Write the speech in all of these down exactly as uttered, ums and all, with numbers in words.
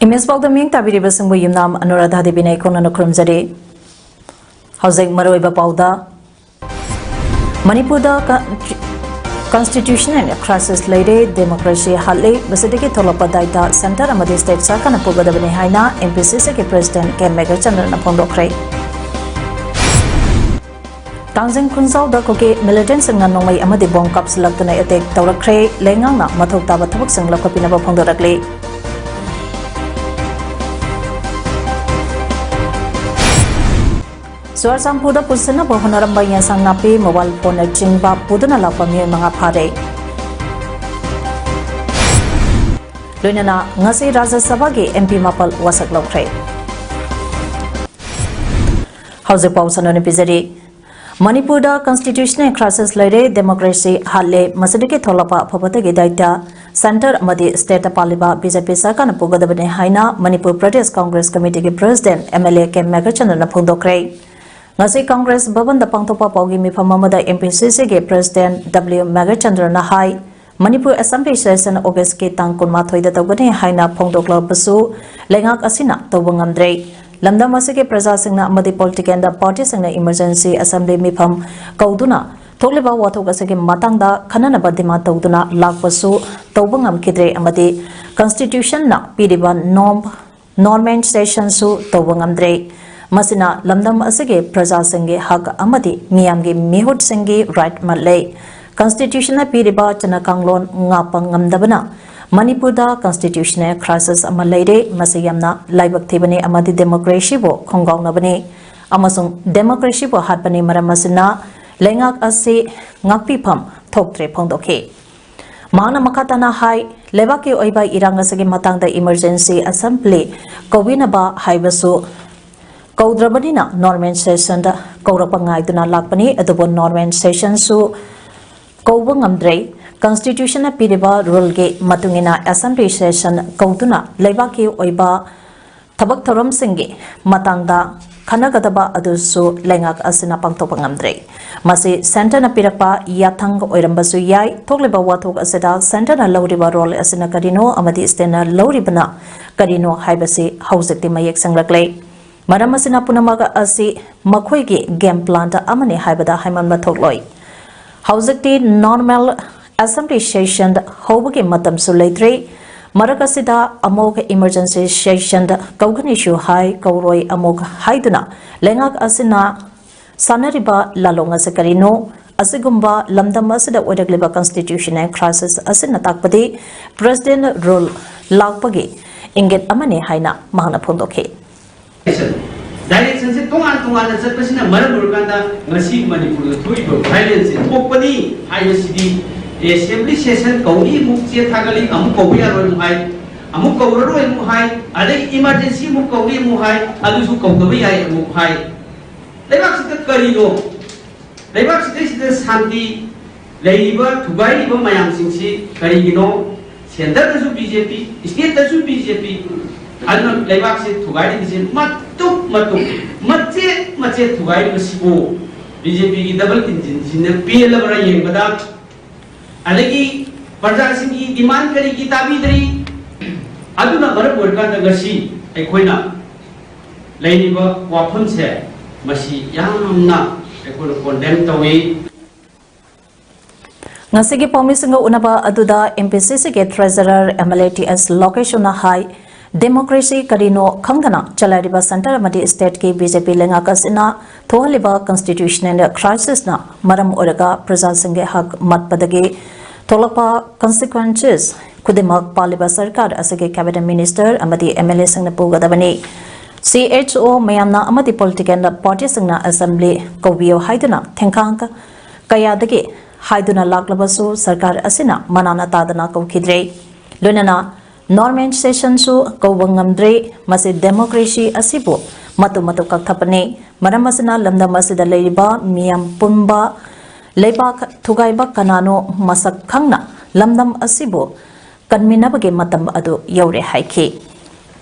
Image ꯄꯥꯎꯗ ꯃꯤꯡ ꯇꯥꯕꯤꯔꯤꯕꯁꯤꯡꯕꯨ ꯌꯨꯝꯅꯥꯝ ꯑꯅꯨꯔꯥꯙꯥ ꯗꯦꯕꯤꯅ ꯏꯈꯣꯟꯅꯅ ꯈꯨꯔꯨꯝꯖꯔꯤ꯫ ꯍꯧꯖꯤꯛ ꯃꯔꯨꯑꯣꯏꯕ ꯄꯥꯎꯗ, ꯃꯅꯤꯄꯨꯔꯗ ꯀ-, constitutional crisis ꯂꯩꯔꯦ, democracy ꯍꯥꯠꯂꯦ, ꯃꯁꯤꯗꯒꯤ ꯊꯣꯛꯂꯛꯄ ꯗꯥꯏꯇ centre ꯑꯃꯗꯤ state ꯁꯔꯀꯥꯔꯅ ꯄꯨꯒꯗꯕꯅꯤ ꯍꯥꯏꯅ M P C C ꯒꯤ president K ꯃꯦꯘꯆꯟꯗ꯭ꯔꯅ ꯐꯣꯡꯗꯣꯛꯈ꯭ꯔꯦ꯫ ꯇꯥꯡꯖꯤꯡ ꯈꯨꯟꯖꯥꯎꯗ ꯀꯨꯀꯤ militantꯁꯤꯡꯅ ꯅꯣꯡꯃꯩ ꯑꯃꯗꯤ ꯕꯣꯝ ꯀꯥꯞꯁꯤꯜꯂꯛꯇꯨꯅ attack ꯇꯧꯔꯛꯈ꯭ꯔꯦ꯫ ꯂꯩꯉꯥꯛꯅ ꯃꯊꯧ ꯇꯥꯕ ꯊꯕꯛꯁꯤꯡ ꯂꯧꯈꯠꯄꯤꯅꯕ ꯐꯣꯡꯗꯣꯔꯛꯂꯤ꯫ ꯆꯨꯔꯆꯥꯟꯄꯨꯔꯗ ꯄꯨꯁꯤꯟꯅꯕ ꯍꯣꯠꯅꯔꯝꯕ ꯌꯦꯟꯁꯥꯡ ꯅꯥꯄꯤ, mobile phoneꯅꯆꯤꯡꯕ ꯄꯨꯗꯨꯅ ꯂꯥꯛꯄ ꯃꯤꯑꯣꯏ ꯃꯉꯥ ꯐꯥꯔꯦ꯫ ꯂꯣꯏꯅꯅ ꯉꯁꯤ ꯔꯥꯖ꯭ꯌ ꯁꯚꯥꯒꯤ M P ꯃꯥꯄꯜ ꯋꯥꯁꯛ ꯂꯧꯈ꯭ꯔꯦ꯫ ꯍꯧꯖꯤꯛ ꯄꯥꯎ ꯁꯟꯗꯣꯛꯅ ꯄꯤꯖꯔꯤ꯫ ꯃꯅꯤꯄꯨꯔꯗ constitutional crisis ꯂꯩꯔꯦ, democracy ꯍꯥꯠꯂꯦ, ꯃꯁꯤꯗꯒꯤ ꯊꯣꯛꯂꯛꯄ ꯑꯐꯕꯇꯒꯤ ꯗꯥꯏꯇ centre ꯑꯃꯗꯤ stateꯇ ꯄꯥꯜꯂꯤꯕ B J P ꯁꯔꯀꯥꯔꯅ ꯄꯨꯒꯗꯕꯅꯤ ꯍꯥꯏꯅ Manipur Pradesh Congress ꯀꯃꯤꯇꯤꯒꯤ president M L A K ꯃꯦꯘꯆꯟꯗ꯭ꯔꯅ ꯐꯣꯡꯗꯣꯛꯈ꯭ꯔꯦ꯫ ꯉꯁꯤ ꯀꯪꯒ꯭ꯔꯦꯁ ꯚꯕꯟꯗ ꯄꯥꯡꯊꯣꯛꯄ ꯄꯥꯎꯒꯤ ꯃꯤꯐꯝ ꯑꯃꯗ M P C Cꯒꯤ president W ꯃꯦꯘꯆꯟꯗ꯭ꯔꯅ ꯍꯥꯏ, ꯃꯅꯤꯄꯨꯔ assembly session Augustꯀꯤ ꯇꯥꯡ ꯀꯨꯟꯃꯥꯊꯣꯏꯗ ꯇꯧꯒꯅꯤ ꯍꯥꯏꯅ ꯐꯣꯡꯗꯣꯛꯂꯕꯁꯨ ꯂꯩꯉꯥꯛ ꯑꯁꯤꯅ ꯇꯧꯕ ꯉꯝꯗ꯭ꯔꯦ꯫ ꯂꯝꯗꯝ ꯑꯁꯤꯒꯤ ꯄ꯭ꯔꯖꯥꯁꯤꯡꯅ ꯑꯃꯗꯤ political partyꯁꯤꯡꯅ emergency assembly ꯃꯤꯐꯝ ꯀꯧꯗꯨꯅ ꯊꯣꯛꯂꯤꯕ ꯋꯥꯊꯣꯛ ꯑꯁꯤꯒꯤ ꯃꯇꯥꯡꯗ ꯈꯟꯅꯅꯕ demand ꯇꯧꯗꯨꯅ ꯂꯥꯛꯄꯁꯨ ꯇꯧꯕ ꯉꯝꯈꯤꯗ꯭ꯔꯦ ꯑꯃꯗꯤ constitutionꯅ ꯄꯤꯔꯤꯕ norm, normal sessionꯁꯨ ꯇꯧꯕ ꯉꯝꯗ꯭ꯔꯦ꯫ ꯃꯁꯤꯅ ꯂꯝꯗꯝ ꯑꯁꯤꯒꯤ ꯄ꯭ꯔꯖꯥꯁꯤꯡꯒꯤ ꯍꯛ ꯑꯃꯗꯤ ꯃꯤꯌꯥꯝꯒꯤ ꯃꯤꯍꯨꯠꯁꯤꯡꯒꯤ right ꯃꯠꯂꯦ꯫ Constitutionꯅ ꯄꯤꯔꯤꯕ ꯆꯠꯅ ꯀꯥꯡꯂꯣꯟ ꯉꯥꯛꯄ ꯉꯝꯗꯕꯅ ꯃꯅꯤꯄꯨꯔꯗ constitutional crisis ꯑꯃ ꯂꯩꯔꯦ꯫ ꯃꯁꯤ ꯌꯥꯝꯅ ꯂꯥꯏꯕꯛ ꯊꯤꯕꯅꯤ ꯑꯃꯗꯤ democracyꯕꯨ ꯈꯣꯡꯒꯥꯎꯅꯕꯅꯤ ꯑꯃꯁꯨꯡ democracyꯕꯨ ꯍꯥꯠꯄꯅꯤ꯫ ꯃꯔꯝ ꯑꯁꯤꯅ ꯂꯩꯉꯥꯛ ꯑꯁꯤ ꯉꯥꯛꯄꯤꯐꯝ ꯊꯣꯛꯇ꯭ꯔꯦ ꯐꯣꯡꯗꯣꯛꯈꯤ꯫ ꯃꯍꯥꯛꯅ ꯃꯈꯥ ꯇꯥꯅ ꯍꯥꯏ, ꯂꯩꯕꯥꯛꯀꯤ ꯑꯣꯏꯕ ꯏꯔꯥꯡ ꯑꯁꯤꯒꯤ ꯃꯇꯥꯡꯗ emergency assembly ꯀꯧꯕꯤꯅꯕ ꯍꯥꯏꯕꯁꯨ ꯀꯧꯗ꯭ꯔꯕꯅꯤꯅ normal sessionꯗ ꯀꯧꯔꯛꯄ ꯉꯥꯏꯗꯨꯅ ꯂꯥꯛꯄꯅꯤ꯫ ꯑꯗꯨꯕꯨ normal sessionꯁꯨ ꯀꯧꯕ ꯉꯝꯗ꯭ꯔꯦ꯫ Constitutionꯅ ꯄꯤꯔꯤꯕ ruleꯒꯤ ꯃꯇꯨꯡ ꯏꯟꯅ assembly session ꯀꯧꯗꯨꯅ ꯂꯩꯕꯥꯛꯀꯤ ꯑꯣꯏꯕ ꯊꯕꯛ ꯊꯧꯔꯝꯁꯤꯡꯒꯤ ꯃꯇꯥꯡꯗ ꯈꯟꯅꯒꯗꯕ ꯑꯗꯨꯁꯨ ꯂꯩꯉꯥꯛ ꯑꯁꯤꯅ ꯄꯥꯡꯊꯣꯛꯄ ꯉꯝꯗ꯭ꯔꯦ꯫ ꯃꯁꯤ centreꯅ ꯄꯤꯔꯛꯄ ꯌꯥꯊꯪ ꯑꯣꯏꯔꯝꯕꯁꯨ ꯌꯥꯏ꯫ ꯊꯣꯛꯂꯤꯕ ꯋꯥꯊꯣꯛ ꯑꯁꯤꯗ centreꯅ ꯂꯧꯔꯤꯕ role ꯑꯁꯤꯅ ꯀꯔꯤꯅꯣ ꯑꯃꯗꯤ stateꯅ ꯂꯧꯔꯤꯕꯅ ꯀꯔꯤꯅꯣ ꯍꯥꯏꯕꯁꯤ ꯍꯧꯖꯤꯛꯇꯤ ꯃꯌꯦꯛ ꯁꯦꯡꯂꯛꯂꯦ꯫ ꯃꯔꯝ ꯑꯁꯤꯅ ꯄꯨꯝꯅꯃꯛ ꯑꯁꯤ ꯃꯈꯣꯏꯒꯤ game planꯗ ꯑꯃꯅꯤ ꯍꯥꯏꯕꯗ ꯍꯥꯏꯃꯟꯕ ꯊꯣꯛꯂꯣꯏ꯫ ꯍꯧꯖꯤꯛꯇꯤ normal assembly session ꯍꯧꯕꯒꯤ ꯃꯇꯝꯁꯨ ꯂꯩꯇ꯭ꯔꯦ꯫ ꯃꯔꯛ ꯑꯁꯤꯗ ꯑꯃꯨꯛ emergency session ꯀꯧꯒꯅꯤꯁꯨ ꯍꯥꯏ, ꯀꯧꯔꯣꯏ ꯑꯃꯨꯛ ꯍꯥꯏꯗꯨꯅ ꯂꯩꯉꯥꯛ ꯑꯁꯤꯅ ꯁꯥꯟꯅꯔꯤꯕ ꯂꯥꯂꯣꯡ ꯑꯁꯤ ꯀꯔꯤꯅꯣ? ꯑꯁꯤꯒꯨꯝꯕ ꯂꯝꯗꯝ ꯑꯁꯤꯗ ꯑꯣꯏꯔꯛꯂꯤꯕ constitutional crisis ꯑꯁꯤꯅ ꯇꯥꯛꯄꯗꯤ president rule ꯂꯥꯛꯄꯒꯤ ꯏꯪꯒꯤꯠ ꯑꯃꯅꯤ ꯍꯥꯏꯅ ꯃꯍꯥꯛꯅ ꯐꯣꯡꯗꯣꯛꯈꯤ꯫ Directionꯁꯦ ꯇꯣꯉꯥꯟ ꯇꯣꯉꯥꯟꯅ ꯆꯠꯄꯁꯤꯅ ꯃꯔꯝ ꯑꯣꯏꯔꯀꯥꯟꯗ ꯉꯁꯤ ꯃꯅꯤꯄꯨꯔꯗ ꯊꯣꯛꯏꯕ violenceꯁꯦ ꯊꯣꯛꯄꯅꯤ ꯍꯥꯏꯕꯁꯤꯗꯤ assembly session ꯀꯧꯅꯤ ꯑꯃꯨꯛ ꯆꯦ ꯊꯥꯒꯠꯂꯤ, ꯑꯃꯨꯛ ꯀꯧꯕ ꯌꯥꯔꯣꯏ ꯑꯃꯨꯛ ꯍꯥꯏ, ꯑꯃꯨꯛ ꯀꯧꯔꯔꯣꯏ ꯑꯃꯨꯛ ꯍꯥꯏ, ꯑꯗꯩ emergency ꯑꯃꯨꯛ ꯀꯧꯅꯤ ꯑꯃꯨꯛ ꯍꯥꯏ, ꯑꯗꯨꯁꯨ ꯀꯧꯗꯕ ꯌꯥꯏ ꯑꯃꯨꯛ ꯍꯥꯏ꯫ ꯂꯩꯕꯥꯛꯁꯤꯗ ꯀꯔꯤꯅꯣ? ꯂꯩꯕꯥꯛꯁꯤꯗꯩꯁꯤꯗ ꯁꯥꯟꯇꯤ ꯂꯩꯔꯤꯕ, ꯊꯨꯒꯥꯏꯔꯤꯕ ꯃꯌꯥꯝꯁꯤꯡꯁꯤ ꯀꯔꯤꯒꯤꯅꯣ? Centreꯗꯁꯨ BJP, stateꯇꯁꯨ BJP, ꯑꯗꯨꯅ ꯂꯩꯕꯥꯛꯁꯤ ꯊꯨꯒꯥꯏꯔꯤꯕꯁꯤ ꯃꯇꯨꯞ ꯃꯇꯨꯞ, ꯃꯆꯦꯠ ꯃꯆꯦꯠ ꯊꯨꯒꯥꯏꯔꯤꯕꯁꯤꯕꯨ BJPꯒꯤ double engineꯁꯤꯅ ꯄꯦꯜꯂꯕ꯭ꯔꯥ ꯌꯦꯡꯕꯗ? ꯑꯗꯒꯤ ꯄ꯭ꯔꯖꯥꯁꯤꯡꯒꯤ demand ꯀꯔꯤꯒꯤ ꯇꯥꯕꯤꯗ꯭ꯔꯤ? ꯑꯗꯨꯅ ꯃꯔꯝ ꯑꯣꯏꯔꯀꯥꯟꯗ ꯉꯁꯤ ꯑꯩꯈꯣꯏꯅ ꯂꯩꯔꯤꯕ ꯋꯥꯐꯝꯁꯦ ꯃꯁꯤ ꯌꯥꯝꯅ ꯑꯩꯈꯣꯏꯅ condemn ꯇꯧꯏ꯫ ꯉꯁꯤꯒꯤ ꯄꯥꯎꯃꯤꯁꯤꯡꯒ ꯎꯅꯕ ꯑꯗꯨꯗ MPCCꯒꯤ treasurer MLA T S ꯂꯣꯀꯦꯁꯣꯅ ꯍꯥꯏ, democracy ꯀꯔꯤꯅꯣ ꯈꯪꯗꯅ ꯆꯂꯥꯏꯔꯤꯕ centre ꯑꯃꯗꯤ stateꯀꯤ BJP ꯂꯩꯉꯥꯛ ꯑꯁꯤꯅ ꯊꯣꯛꯍꯜꯂꯤꯕ constitutional crisisꯅ ꯃꯔꯝ ꯑꯣꯏꯔꯒ ꯄ꯭ꯔꯖꯥꯁꯤꯡꯒꯤ ꯍꯛ ꯃꯠꯄꯗꯒꯤ ꯊꯣꯛꯂꯛꯄ consequences ꯈꯨꯗꯤꯡꯃꯛ ꯄꯥꯜꯂꯤꯕ ꯁꯔꯀꯥꯔ ꯑꯁꯤꯒꯤ cabinet minister ꯑꯃꯗꯤ MLAꯁꯤꯡꯅ ꯄꯨꯒꯗꯕꯅꯤ꯫ CHO ꯃꯌꯥꯝꯅ ꯑꯃꯗꯤ political partyꯁꯤꯡꯅ assembly ꯀꯧꯕꯤꯌꯨ ꯍꯥꯏꯗꯨꯅ ꯊꯦꯡꯈꯥꯡ ꯀꯌꯥꯗꯒꯤ ꯍꯥꯏꯗꯨꯅ ꯂꯥꯛꯂꯕꯁꯨ ꯁꯔꯀꯥꯔ ꯑꯁꯤꯅ ꯃꯅꯥꯅ ꯇꯥꯗꯅ ꯀꯧꯈꯤꯗ꯭ꯔꯦ꯫ ꯂꯣꯏꯅꯅ normal sessionꯁꯨ ꯀꯧꯕ ꯉꯝꯗ꯭ꯔꯦ꯫ ꯃꯁꯤ democracy ꯑꯁꯤꯕꯨ ꯃꯇꯨ ꯃꯇꯨ ꯀꯛꯊꯠꯄꯅꯤ꯫ ꯃꯔꯝ ꯑꯁꯤꯅ ꯂꯝꯗꯝ ꯑꯁꯤꯗ ꯂꯩꯔꯤꯕ ꯃꯤꯌꯥꯝ ꯄꯨꯝꯕ ꯂꯩꯕꯥꯛ ꯊꯨꯒꯥꯏꯕ ꯀꯅꯥꯅꯣ ꯃꯁꯛ ꯈꯪꯅ ꯂꯝꯗꯝ ꯑꯁꯤꯕꯨ ꯀꯟꯃꯤꯟꯅꯕꯒꯤ ꯃꯇꯝ ꯑꯗꯨ ꯌꯧꯔꯦ ꯍꯥꯏꯈꯤ꯫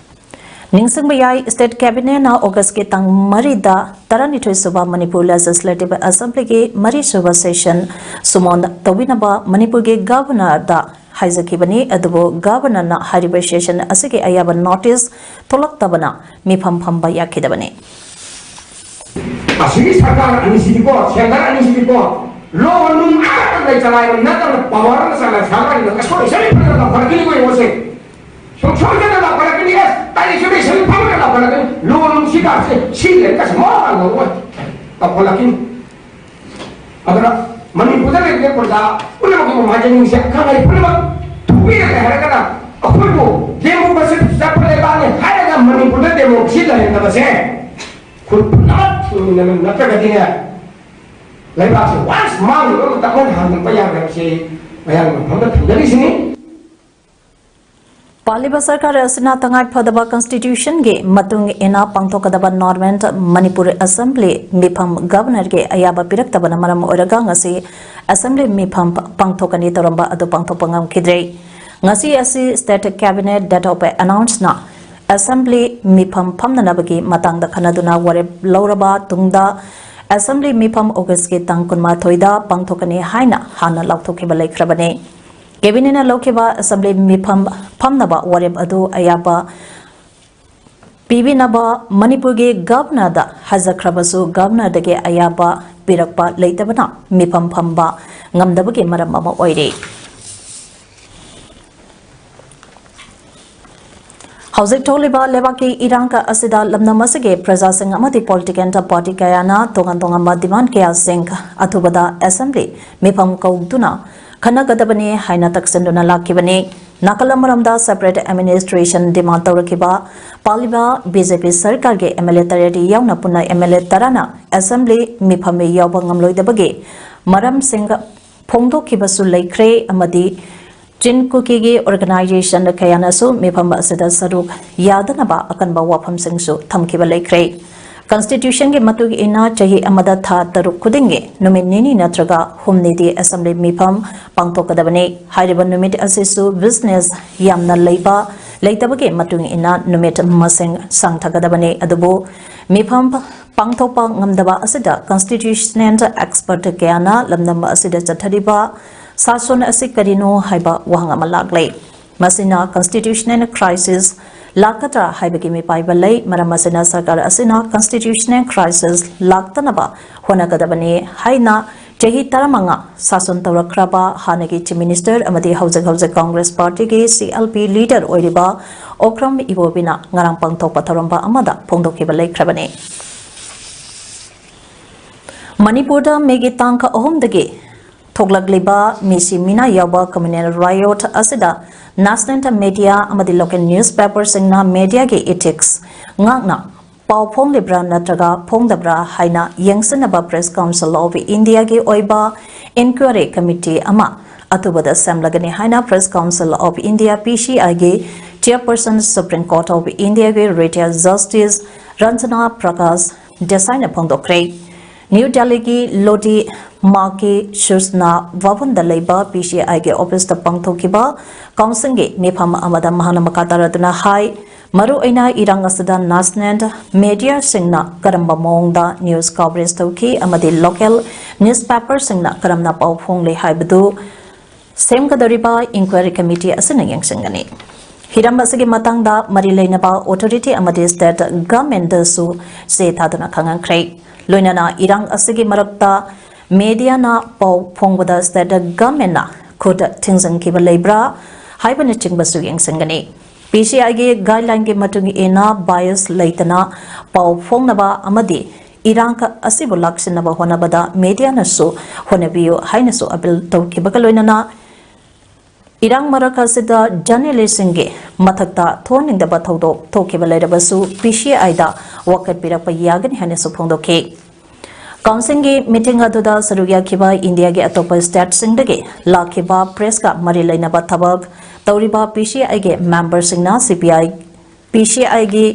ꯅꯤꯡꯁꯤꯡꯕ ꯌꯥꯏ, state cabinetꯅ Augustꯀꯤ ꯇꯥꯡ ꯃꯔꯤꯗ ꯇꯔꯥꯅꯤꯊꯣꯏ ꯁꯨꯕ Manipur Legislative Assemblyꯒꯤ ꯃꯔꯤ ꯁꯨꯕ session summon ꯇꯧꯕꯤꯅꯕ ꯃꯅꯤꯄꯨꯔꯒꯤ governorꯗ ꯍꯥꯏꯖꯈꯤꯕꯅꯤ꯫ ꯑꯗꯨꯕꯨ governorꯅ ꯍꯥꯏꯔꯤꯕ session ꯑꯁꯤꯒꯤ ꯑꯌꯥꯕ notice ꯊꯣꯛꯂꯛꯇꯕꯅ ꯃꯤꯐꯝ ꯐꯝꯕ ꯌꯥꯈꯤꯗꯕꯅꯤ꯫ ꯑꯁꯤꯒꯤ ꯁꯔꯀꯥꯔ ꯑꯅꯤꯁꯤꯗꯤꯀꯣ, centre ꯑꯅꯤꯁꯤꯗꯤꯀꯣ, law ꯅꯨꯡ ꯑꯃꯠꯇ ꯂꯩꯇ ꯂꯥꯏꯔ ꯅꯠꯇꯅ power ꯑꯃ ꯆꯠꯂ ꯁꯔꯀꯥꯔꯅ ꯑꯁꯣꯏ ꯁꯣꯏ ꯐꯖꯅ ꯂꯧꯈꯠꯂꯛꯈꯤꯅꯤ ꯃꯣꯏ ꯃꯣꯏꯁꯦ꯫ ꯁꯨꯡꯁꯣꯏ ꯁꯣꯏꯗꯅ ꯂꯧꯈꯠꯂꯛꯀꯅꯤ꯫ ꯑꯦꯁ, ꯇꯥꯔꯤꯛ ꯁꯤꯗ ꯁꯦꯜ ꯐꯪꯉꯒ ꯂꯧꯈꯠꯂꯛꯀꯅꯤ꯫ Law ꯅꯨꯡ ꯁꯤꯒꯥꯁꯦ ꯁꯤ ꯂꯩꯔꯒꯁꯨ ꯃꯋꯥ ꯂꯧꯔꯣꯏ꯫ ꯂꯧꯈꯠꯂꯛꯈꯤꯅꯤ꯫ ꯑꯗꯨꯅ ꯃꯅꯤꯄꯨꯔꯗ ꯂꯩꯔꯤꯕ ꯄ꯭ꯔꯖꯥ ꯄꯨꯝꯅꯃꯛꯀꯤ ꯃꯃꯥ ꯍꯥꯏꯖꯅꯤꯡꯉꯤꯁꯦ, ꯑꯈꯪ ꯑꯍꯩ ꯄꯨꯝꯅꯃꯛ ꯊꯣꯛꯄꯤꯔꯒꯦ ꯍꯥꯏꯔꯒꯅ ꯑꯩꯈꯣꯏꯕꯨ democracy ꯆꯠꯄ ꯂꯩꯕꯥꯛꯅꯤ ꯍꯥꯏꯔꯒ ꯃꯅꯤꯄꯨꯔꯗ democracy ꯂꯩꯍꯟꯗꯕꯁꯦ ꯈꯨꯟ ꯄꯨꯝꯅꯃꯛ ꯁꯨꯅ ꯅꯠꯇ꯭ꯔꯒꯗꯤꯅꯦ ꯂꯩꯕꯥꯛꯁꯦ once ꯃꯥꯡꯈꯤꯕ ꯃꯇꯝꯗ ꯍꯟꯗꯣꯛꯄ ꯌꯥꯔꯣꯏ ꯍꯥꯏꯕꯁꯤ ꯃꯌꯥꯝꯒꯤ ꯃꯐꯝꯗ ꯊꯝꯖꯔꯤꯁꯤꯅꯤ꯫ ꯄꯥꯜꯂꯤꯕ ꯁꯔꯀꯥꯔ ꯑꯁꯤꯅ ꯇꯉꯥꯏ ꯐꯗꯕ constitutionꯒꯤ ꯃꯇꯨꯡ ꯏꯟꯅ ꯄꯥꯡꯊꯣꯛꯀꯗꯕ normal Manipur Assembly ꯃꯤꯐꯝ governorꯒꯤ ꯑꯌꯥꯕ ꯄꯤꯔꯛꯇꯕꯅ ꯃꯔꯝ ꯑꯣꯏꯔꯒ ꯉꯁꯤ assembly ꯃꯤꯐꯝ ꯄꯥꯡꯊꯣꯛꯀꯅꯤ ꯇꯧꯔꯝꯕ ꯑꯗꯨ ꯄꯥꯡꯊꯣꯛꯄ ꯉꯝꯈꯤꯗ꯭ꯔꯦ꯫ ꯉꯁꯤ ꯑꯁꯤ state cabinet date of announceꯅ assembly ꯃꯤꯐꯝ ꯐꯝꯅꯅꯕꯒꯤ ꯃꯇꯥꯡꯗ ꯈꯟꯅꯗꯨꯅ ꯋꯥꯔꯦꯞ ꯂꯧꯔꯕ ꯇꯨꯡꯗ assembly ꯃꯤꯐꯝ Augustꯀꯤ ꯇꯥꯡ ꯀꯨꯟꯃꯥꯊꯣꯏꯗ ꯄꯥꯡꯊꯣꯛꯀꯅꯤ ꯍꯥꯏꯅ ꯍꯥꯟꯅ ꯂꯥꯎꯊꯣꯛꯈꯤꯕ ꯂꯩꯈ꯭ꯔꯕꯅꯤ꯫ Cabinetꯅ ꯂꯧꯈꯤꯕ assembly ꯃꯤꯐꯝ ꯐꯝꯅꯕ ꯋꯥꯔꯦꯞ ꯑꯗꯨ ꯑꯌꯥꯕ ꯄꯤꯕꯤꯅꯕ ꯃꯅꯤꯄꯨꯔꯒꯤ governorꯗ ꯍꯥꯏꯖꯈ꯭ꯔꯕꯁꯨ governorꯗꯒꯤ ꯑꯌꯥꯕ ꯄꯤꯔꯛꯄ ꯂꯩꯇꯕꯅ ꯃꯤꯐꯝ ꯐꯝꯕ ꯉꯝꯗꯕꯒꯤ ꯃꯔꯝ ꯑꯃ ꯑꯣꯏꯔꯤ꯫ ꯍꯧꯖꯤꯛ ꯊꯣꯛꯂꯤꯕ ꯂꯩꯕꯥꯛꯀꯤ ꯏꯔꯥꯡ ꯑꯁꯤꯗ ꯂꯝꯗꯝ ꯑꯁꯤꯒꯤ ꯄ꯭ꯔꯖꯥꯁꯤꯡ ꯑꯃꯗꯤ political party ꯀꯌꯥꯅ ꯇꯣꯉꯥꯟ ꯇꯣꯉꯥꯟꯕ demand ꯀꯌꯥꯁꯤꯡ ꯑꯊꯨꯕꯗ assembly ꯃꯤꯐꯝ ꯀꯧꯗꯨꯅ ꯈꯟꯅꯒꯗꯕꯅꯤ ꯍꯥꯏꯅ ꯇꯛꯁꯤꯟꯗꯨꯅ ꯂꯥꯛꯈꯤꯕꯅꯤ꯫ ꯅꯥꯀꯜ ꯑꯃꯔꯣꯝꯗ separate administration demand ꯇꯧꯔꯛꯈꯤꯕ ꯄꯥꯜꯂꯤꯕ BJP ꯁꯔꯀꯥꯔꯒꯤ MLA ꯇꯔꯦꯠ ꯌꯥꯎꯅ ꯄꯨꯟꯅ MLA ꯇꯔꯥꯅ assembly ꯃꯤꯐꯝ ꯌꯥꯎꯕ ꯉꯝꯂꯣꯏꯗꯕꯒꯤ ꯃꯔꯝꯁꯤꯡ ꯐꯣꯡꯗꯣꯛꯈꯤꯕꯁꯨ ꯂꯩꯈ꯭ꯔꯦ ꯑꯃꯗꯤ ꯆꯤꯟ ꯀꯨꯀꯤꯒꯤ organization ꯀꯌꯥꯅꯁꯨ ꯃꯤꯐꯝ ꯑꯁꯤꯗ ꯁꯔꯨꯛ ꯌꯥꯗꯅꯕ ꯑꯀꯟꯕ ꯋꯥꯐꯝꯁꯤꯡꯁꯨ ꯊꯝꯈꯤꯕ ꯂꯩꯈ꯭ꯔꯦ꯫ Constitutionꯒꯤ ꯃꯇꯨꯡ ꯏꯟꯅ ꯆꯍꯤ ꯑꯃꯗ ꯊꯥ ꯇꯔꯨꯛ ꯈꯨꯗꯤꯡꯒꯤ ꯅꯨꯃꯤꯠ ꯅꯤꯅꯤ ꯅꯠꯇ꯭ꯔꯒ ꯍꯨꯝꯅꯤꯗꯤ assembly ꯃꯤꯐꯝ ꯄꯥꯡꯊꯣꯛꯀꯗꯕꯅꯤ꯫ ꯍꯥꯏꯔꯤꯕ ꯅꯨꯃꯤꯠ ꯑꯁꯤꯁꯨ business ꯌꯥꯝꯅ ꯂꯩꯕ ꯂꯩꯇꯕꯒꯤ ꯃꯇꯨꯡ ꯏꯟꯅ ꯅꯨꯃꯤꯠ ꯃꯁꯤꯡ ꯁꯥꯡꯊꯒꯗꯕꯅꯤ꯫ ꯑꯗꯨꯕꯨ ꯃꯤꯐꯝ ꯄꯥꯡꯊꯣꯛꯄ ꯉꯝꯗꯕ ꯑꯁꯤꯗ constitutional expert ꯀꯌꯥꯅ ꯂꯝꯗꯝ ꯑꯁꯤꯗ ꯆꯠꯊꯔꯤꯕ ꯁꯥꯁꯣꯟ ꯑꯁꯤ ꯀꯔꯤꯅꯣ ꯍꯥꯏꯕ ꯋꯥꯍꯪ ꯑꯃ ꯂꯥꯛꯂꯦ꯫ ꯃꯁꯤꯅ constitutional crisis ꯂꯥꯛꯀꯗ꯭ꯔꯥ ꯍꯥꯏꯕꯒꯤ ꯃꯤꯄꯥꯏꯕ ꯂꯩ꯫ ꯃꯔꯝ ꯑꯁꯤꯅ ꯁꯔꯀꯥꯔ ꯑꯁꯤꯅ constitutional crisis ꯂꯥꯛꯇꯅꯕ ꯍꯣꯠꯅꯒꯗꯕꯅꯤ ꯍꯥꯏꯅ ꯆꯍꯤ ꯇꯔꯥꯃꯉꯥ ꯁꯥꯁꯣꯟ ꯇꯧꯔꯛꯈ꯭ꯔꯕ ꯍꯥꯟꯅꯒꯤ Chief Minister ꯑꯃꯗꯤ ꯍꯧꯖꯤꯛ ꯍꯧꯖꯤꯛ Congress Partyꯒꯤ CLP leader ꯑꯣꯏꯔꯤꯕ ꯑꯣꯀ꯭ꯔꯝ ꯏꯕꯣꯕꯤꯅ ꯉꯔꯥꯡ ꯄꯥꯡꯊꯣꯛꯄ ꯊꯧꯔꯝ ꯑꯃꯗ ꯐꯣꯡꯗꯣꯛꯈꯤꯕ ꯂꯩꯈ꯭ꯔꯕꯅꯤ꯫ ꯃꯅꯤꯄꯨꯔꯗ ꯃꯦꯒꯤ ꯇꯥꯡ ꯑꯍꯨꯝꯗꯒꯤ ꯊꯣꯛꯂꯛꯂꯤꯕ ꯃꯤꯁꯤ ꯃꯤꯅꯥ ꯌꯥꯎꯕ communal riot ꯑꯁꯤꯗ national media ꯑꯃꯗꯤ local newspaperꯁꯤꯡꯅ mediaꯒꯤ ethics ꯉꯥꯛꯅ ꯄꯥꯎ ꯐꯣꯡꯂꯤꯕ꯭ꯔꯥ ꯅꯠꯇ꯭ꯔꯒ ꯐꯣꯡꯗꯕ꯭ꯔꯥ ꯍꯥꯏꯅ ꯌꯦꯡꯁꯤꯟꯅꯕ Press Council of Indiaꯒꯤ ꯑꯣꯏꯕ inquiry committee ꯑꯃ ꯑꯊꯨꯕꯗ ꯁꯦꯝꯂꯒꯅꯤ ꯍꯥꯏꯅ Press Council of India, PCIꯒꯤ chairperson, Supreme Court of Indiaꯒꯤ retired Justice Ranjana Prakash Desaiꯅ ꯐꯣꯡꯗꯣꯛꯈ꯭ꯔꯦ꯫ ꯅ꯭ꯌꯨ ꯗꯦꯜꯂꯤꯒꯤ ꯂꯣꯗꯤ ꯃꯥꯀꯤ ꯁꯨꯁꯅꯥ ꯚꯕꯟꯗ ꯂꯩꯕ PCIꯒꯤ officeꯇ ꯄꯥꯡꯊꯣꯛꯈꯤꯕ councilꯒꯤ ꯃꯤꯐꯝ ꯑꯃꯗ ꯃꯍꯥꯛꯅ ꯃꯈꯥ ꯇꯥꯔꯗꯨꯅ ꯍꯥꯏ, ꯃꯔꯨꯑꯣꯏꯅ ꯏꯔꯥꯡ ꯑꯁꯤꯗ national mediaꯁꯤꯡꯅ ꯀꯔꯝꯕ ꯃꯑꯣꯡꯗ news coverage ꯇꯧꯈꯤ ꯑꯃꯗꯤ local newspaperꯁꯤꯡꯅ ꯀꯔꯝꯅ ꯄꯥꯎ ꯐꯣꯡꯂꯤ ꯍꯥꯏꯕꯗꯨ ꯁꯦꯝꯒꯗꯧꯔꯤꯕ inquiry committee ꯑꯁꯤꯅ ꯌꯦꯡꯁꯤꯟꯒꯅꯤ꯫ ꯍꯤꯔꯝ ꯑꯁꯤꯒꯤ ꯃꯇꯥꯡꯗ ꯃꯔꯤ ꯂꯩꯅꯕ authority ꯑꯃꯗꯤ state governmentꯗꯁꯨ ꯆꯦ ꯊꯥꯗꯨꯅ ꯈꯪꯍꯟꯈ꯭ꯔꯦ꯫ ꯂꯣꯏꯅꯅ ꯏꯔꯥꯡ ꯑꯁꯤꯒꯤ ꯃꯔꯛꯇ mediaꯅ ꯄꯥꯎ ꯐꯣꯡꯕꯗ state governmentꯅ ꯈꯨꯠ ꯊꯤꯡꯖꯤꯟꯈꯤꯕ ꯂꯩꯕ꯭ꯔꯥ ꯍꯥꯏꯕꯅꯆꯤꯡꯕꯁꯨ ꯌꯦꯡꯁꯤꯟꯒꯅꯤ꯫ PCIꯒꯤ guidelineꯒꯤ ꯃꯇꯨꯡ ꯏꯟꯅ bias ꯂꯩꯇꯅ ꯄꯥꯎ ꯐꯣꯡꯅꯕ ꯑꯃꯗꯤ ꯏꯔꯥꯡ ꯑꯁꯤꯕꯨ ꯂꯥꯛꯁꯤꯟꯅꯕ ꯍꯣꯠꯅꯕꯗ mediaꯅꯁꯨ ꯍꯣꯠꯅꯕꯤꯌꯨ ꯍꯥꯏꯅꯁꯨ appeal ꯇꯧꯈꯤꯕꯒ ꯂꯣꯏꯅꯅ ꯏꯔꯥꯡ ꯃꯔꯛ ꯑꯁꯤꯗ ꯖꯔꯅꯦꯂꯤꯁꯁꯤꯡꯒꯤ ꯃꯊꯛꯇ ꯊꯣꯛꯍꯟꯅꯤꯡꯗꯕ ꯊꯧꯗꯣꯛ ꯊꯣꯛꯈꯤꯕ ꯂꯩꯔꯕꯁꯨ ꯄꯤ ꯁꯤ ꯑꯥꯏꯗ ꯋꯥꯀꯠꯄꯤꯔꯛꯄ ꯌꯥꯒꯅꯤ ꯍꯥꯏꯅꯁꯨ ꯐꯣꯡꯗꯣꯛꯈꯤ꯫ ꯀꯥꯎꯟꯁꯤꯜꯒꯤ ꯃꯤꯇꯤꯡ ꯑꯗꯨꯗ ꯁꯔꯨꯛ ꯌꯥꯈꯤꯕ ꯏꯟꯗꯤꯌꯥꯒꯤ ꯑꯇꯣꯞꯄ ꯁ꯭ꯇꯦꯠꯁꯤꯡꯗꯒꯤ ꯂꯥꯛꯈꯤꯕ ꯄ꯭ꯔꯦꯁꯀ ꯃꯔꯤ ꯂꯩꯅꯕ ꯊꯕꯛ ꯇꯧꯔꯤꯕ ꯄꯤ ꯁꯤ ꯑꯥꯏꯒꯤ ꯃꯦꯝꯕꯔꯁꯤꯡꯅ ꯁꯤ ꯄꯤ ꯑꯥꯏ, ꯄꯤ ꯁꯤ ꯑꯥꯏꯒꯤ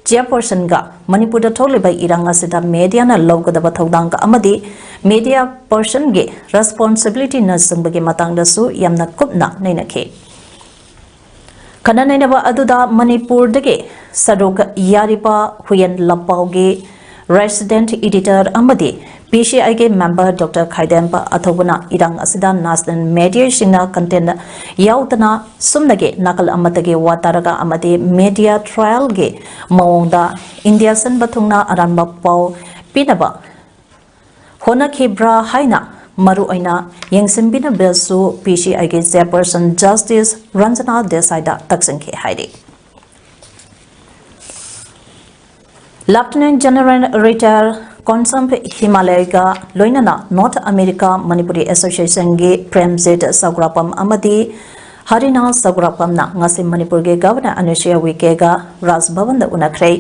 ꯆꯤꯌꯔꯄꯔꯁꯟꯒ ꯃꯅꯤꯄꯨꯔꯗ ꯊꯣꯛꯂꯤꯕ ꯏꯔꯥꯡ ꯑꯁꯤꯗ ꯃꯦꯗꯤꯌꯥꯅ ꯂꯧꯒꯗꯕ ꯊꯧꯗꯥꯡ ꯑꯃꯗꯤ ꯃꯦꯗꯤꯌꯥ ꯄꯔꯁꯟꯒꯤ ꯔꯦꯁꯄꯣꯟꯁꯤꯕꯤꯂꯤꯇꯤꯅꯆꯤꯡꯕꯒꯤ ꯃꯇꯥꯡꯗꯁꯨ ꯌꯥꯝꯅ ꯀꯨꯞꯅ ꯅꯩꯅꯈꯤ꯫ ꯈꯟꯅ ꯅꯩꯅꯕ ꯑꯗꯨꯗ ꯃꯅꯤꯄꯨꯔꯗꯒꯤ ꯁꯔꯨꯛ ꯌꯥꯔꯤꯕ ꯍꯨꯌꯦꯟ ꯂꯝꯄꯥꯎꯒꯤ ꯔꯦꯁꯤꯗꯦꯟꯠ ꯏꯗꯤꯇꯔ ꯑꯃꯗꯤ ꯄꯤ ꯁꯤ ꯑꯥꯏꯒꯤ ꯃꯦꯝꯕꯔ ꯗꯣꯛꯇꯔ ꯈꯥꯏꯗꯦꯝꯕ ꯑꯊꯧꯕꯅ ꯏꯔꯥꯡ ꯑꯁꯤꯗ ꯅꯦꯁꯅꯦꯜ ꯃꯦꯗꯤꯌꯥꯁꯤꯡꯅ ꯀꯟꯇꯦꯟ ꯌꯥꯎꯗꯅ ꯁꯨꯝꯅꯒꯤ ꯅꯥꯀꯜ ꯑꯃꯠꯇꯒꯤ ꯋꯥ ꯇꯥꯔꯒ ꯑꯃꯗꯤ ꯃꯦꯗꯤꯌꯥ ꯇ꯭ꯔꯥꯌꯦꯜꯒꯤ ꯃꯑꯣꯡꯗ ꯏꯟꯗꯤꯌꯥ ꯁꯤꯟꯕ ꯊꯨꯡꯅ ꯑꯔꯥꯟꯕ ꯄꯥꯎ ꯄꯤꯅꯕ ꯍꯣꯠꯅꯈꯤꯕ꯭ꯔꯥ ꯍꯥꯏꯅ ꯃꯔꯨꯑꯣꯏꯅ ꯌꯦꯡꯁꯤꯟꯕꯤꯅꯕꯁꯨ ꯄꯤ ꯁꯤ ꯑꯥꯏꯒꯤ ꯆꯤꯌꯔꯄꯔꯁꯟ ꯖꯁꯇꯤꯁ ꯔꯟꯖꯅꯥ ꯗꯦꯁꯥꯏꯗ ꯇꯛꯁꯤꯟꯈꯤ ꯍꯥꯏꯔꯤ꯫ ꯂꯦꯐꯇꯤꯅꯦꯟꯠ ꯖꯦꯅꯔꯦꯜ ꯔꯤꯇꯥꯌꯔ ꯀꯣꯟꯁꯝ ꯍꯤꯃꯥꯂꯌꯒ ꯂꯣꯏꯅꯅ ꯅꯣꯔꯠ ꯑꯃꯦꯔꯤꯀꯥ ꯃꯅꯤꯄꯨꯔꯤ ꯑꯦꯁꯣꯁꯤꯌꯦꯁꯟꯒꯤ ꯄ꯭ꯔꯦꯝꯖꯤꯠ ꯁꯒ꯭ꯔꯥꯄꯝ ꯑꯃꯗꯤ ꯍꯔꯤꯅꯥ ꯁꯒ꯭ꯔꯥꯄꯝꯅ ꯉꯁꯤ ꯃꯅꯤꯄꯨꯔꯒꯤ ꯒꯚꯔꯅꯔ ꯑꯅꯨꯁꯨꯏꯌꯥ ꯎꯏꯀꯦꯒ ꯔꯥꯖꯚꯕꯟꯗ ꯎꯅꯈ꯭ꯔꯦ꯫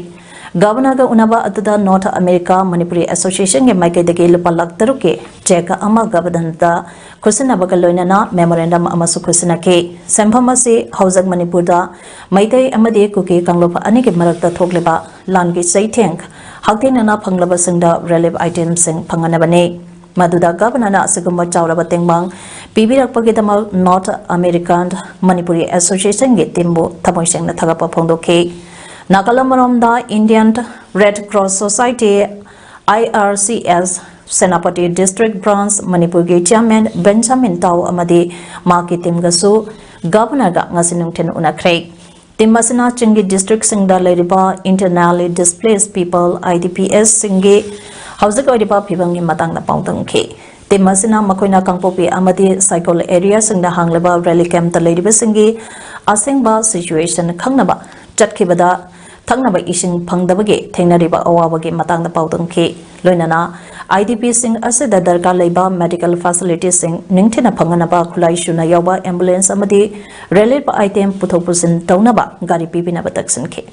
ꯒꯚꯔꯅꯔꯒ ꯎꯅꯕ ꯑꯗꯨꯗ ꯅꯣꯔꯠ ꯑꯃꯦꯔꯤꯀꯥ ꯃꯅꯤꯄꯨꯔꯤ ꯑꯦꯁꯣꯁꯤꯌꯦꯁꯟꯒꯤ ꯃꯥꯏꯀꯩꯗꯒꯤ ꯂꯨꯄꯥ ꯂꯥꯈ ꯇꯔꯨꯛꯀꯤ ꯆꯦꯛ ꯑꯃ ꯒꯚꯔꯅꯔꯗ ꯈꯨꯠꯁꯤꯟꯅꯕꯒ ꯂꯣꯏꯅꯅ ꯃꯦꯃꯣꯔꯦꯟꯗꯝ ꯑꯃꯁꯨ ꯈꯨꯠꯁꯤꯟꯅꯈꯤ꯫ ꯁꯦꯟꯐꯝ ꯑꯁꯤ ꯍꯧꯖꯤꯛ ꯃꯅꯤꯄꯨꯔꯗ ꯃꯩꯇꯩ ꯑꯃꯗꯤ ꯀꯨꯀꯤ ꯀꯥꯡꯂꯨꯞ ꯑꯅꯤꯒꯤ ꯃꯔꯛꯇ ꯊꯣꯛꯂꯤꯕ ꯂꯥꯟꯒꯤ ꯆꯩꯊꯦꯡ ꯍꯛꯊꯦꯡꯅꯅ ꯐꯪꯂꯕꯁꯤꯡꯗ ꯔꯤꯂꯤꯐ ꯑꯥꯏꯇꯦꯝꯁꯤꯡ ꯐꯪꯍꯟꯅꯕꯅꯤ꯫ ꯃꯗꯨꯗ ꯒꯚꯔꯅꯔꯅ ꯑꯁꯤꯒꯨꯝꯕ ꯆꯥꯎꯔꯕ ꯇꯦꯡꯕꯥꯡ ꯄꯤꯕꯤꯔꯛꯄꯒꯤꯗꯃꯛ ꯅꯣꯔꯠ ꯑꯃꯦꯔꯤꯀꯥꯟ ꯃꯅꯤꯄꯨꯔꯤ ꯑꯦꯁꯣꯁꯤꯌꯦꯁꯟꯒꯤ ꯇꯤꯝꯕꯨ ꯊꯃꯣꯏ ꯁꯦꯡꯅ ꯊꯥꯒꯠꯄ ꯐꯣꯡꯗꯣꯛꯈꯤ꯫ ꯅꯥꯀꯜ ꯑꯃꯔꯣꯝꯗ Indian red cross society, I R C S, Senapati district branch ꯃꯅꯤꯄꯨꯔꯒꯤ ꯆꯤꯌꯔꯃꯦꯟ ꯕꯦꯟꯖꯥꯃꯤꯟ ꯇꯥꯎ ꯑꯃꯗꯤ ꯃꯍꯥꯛꯀꯤ ꯇꯤꯝꯒꯁꯨ ꯒꯚꯔꯅꯔꯒ ꯉꯁꯤ ꯅꯨꯡꯊꯤꯜ ꯎꯅꯈ꯭ꯔꯦ꯫ ꯇꯤꯝ ꯑꯁꯤꯅ ꯆꯤꯡꯒꯤ ꯗꯤꯁꯇ꯭ꯔꯤꯛꯁꯤꯡꯗ ꯂꯩꯔꯤꯕ Internally Displaced People, I D P S, ꯁꯤꯡꯒꯤ ꯍꯧꯖꯤꯛ ꯑꯣꯏꯔꯤꯕ ꯐꯤꯕꯝꯒꯤ ꯃꯇꯥꯡꯗ ꯄꯥꯎꯗꯝꯈꯤ꯫ ꯇꯤꯝ ꯑꯁꯤꯅ ꯃꯈꯣꯏꯅ ꯀꯥꯡꯄꯣꯛꯄꯤ ꯑꯃꯗꯤ ꯁꯥꯏꯀꯣꯜ ꯑꯦꯔꯤꯌꯥꯁꯤꯡꯗ ꯍꯥꯡꯂꯤꯕ ꯔꯤꯂꯤꯐ ꯀꯦꯝꯞꯇ ꯂꯩꯔꯤꯕꯁꯤꯡꯒꯤ ꯑꯁꯦꯡꯕ ꯁꯤꯆꯨꯋꯦꯁꯟ ꯈꯪꯅꯕ ꯆꯠꯈꯤꯕꯗ ꯊꯛꯅꯕ ꯏꯁꯤꯡ ꯐꯪꯗꯕꯒꯤ ꯊꯦꯡꯅꯔꯤꯕ ꯑꯋꯥꯕꯒꯤ ꯃꯇꯥꯡꯗ ꯄꯥꯎꯗꯝꯈꯤ꯫ ꯂꯣꯏꯅꯅ IDPꯁꯤꯡ ꯑꯁꯤꯗ ꯗꯔꯀꯥꯔ ꯂꯩꯕ medical facilityꯁꯤꯡ ꯅꯤꯡꯊꯤꯅ ꯐꯪꯍꯟꯅꯕ ꯈꯨꯠꯂꯥꯏ ꯁꯨꯅ ꯌꯥꯎꯕ ambulance ꯑꯃꯗꯤ relief item ꯄꯨꯊꯣꯛ ꯄꯨꯁꯤꯟ ꯇꯧꯅꯕ ꯒꯥꯔꯤ ꯄꯤꯕꯤꯅꯕ ꯇꯛꯁꯤꯟꯈꯤ꯫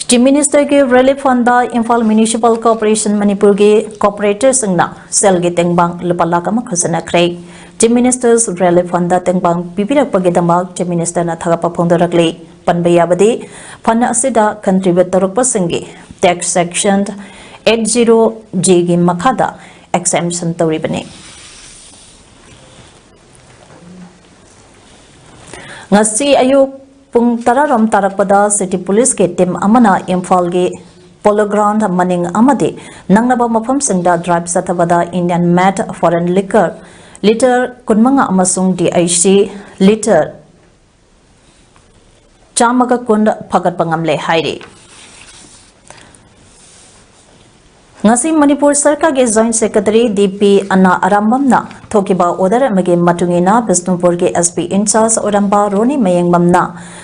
Chief Ministerꯒꯤ relief fundꯗ Imphal Municipal Corporation ꯃꯅꯤꯄꯨꯔꯒꯤ corporatorꯁꯤꯡꯅ ꯁꯦꯜꯒꯤ ꯇꯦꯡꯕꯥꯡ ꯂꯨꯄꯥ ꯂꯥꯈ ꯑꯃ ꯈꯨꯠꯁꯤꯟꯅꯈ꯭ꯔꯦ꯫ Chief Minister's Relief Fundꯗ ꯇꯦꯡꯕꯥꯡ ꯄꯤꯕꯤꯔꯛꯄꯒꯤꯗꯃꯛ Chief Ministerꯅ ꯊꯥꯒꯠꯄ ꯐꯣꯡꯗꯣꯔꯛꯂꯤ꯫ ꯄꯟꯕ ꯌꯥꯕꯗꯤ, fund ꯑꯁꯤꯗ contribute ꯇꯧꯔꯛꯄꯁꯤꯡꯒꯤ tax section eight zero Gꯒꯤ ꯃꯈꯥꯗ exemption ꯇꯧꯔꯤꯕꯅꯤ꯫ ꯉꯁꯤ ꯑꯌꯨꯛ ꯄꯨꯡ ꯇꯔꯥ ꯔꯣꯝ ꯇꯥꯔꯛꯄꯗ city policeꯀꯤ team ꯑꯃꯅ ꯏꯝꯐꯥꯜꯒꯤ Polo Ground ꯃꯅꯤꯡ ꯑꯃꯗꯤ ꯅꯛꯅꯕ ꯃꯐꯝꯁꯤꯡꯗ drive ꯆꯠꯊꯕꯗ Indian made foreign liquor litre ꯀꯨꯟꯃꯉꯥ ꯑꯃꯁꯨꯡ DIC litre ꯆꯥꯝꯃꯒ ꯀꯨꯟ ꯐꯥꯒꯠꯄ ꯉꯝꯂꯦ ꯍꯥꯏꯔꯤ꯫ ꯉꯁꯤ ꯃꯅꯤꯄꯨꯔ ꯁꯔꯀꯥꯔꯒꯤ Joint Secretary DP ꯑꯅꯥ ꯑꯔꯥꯝꯕꯝꯅ ꯊꯣꯛꯈꯤꯕ order ꯑꯃꯒꯤ ꯃꯇꯨꯡ ꯏꯟꯅ ꯕꯤꯁꯅꯨꯄꯨꯔꯒꯤ SP in charge ꯑꯣꯏꯔꯝꯕ ꯔꯣꯅꯤ ꯃꯌꯦꯡꯕꯝꯅ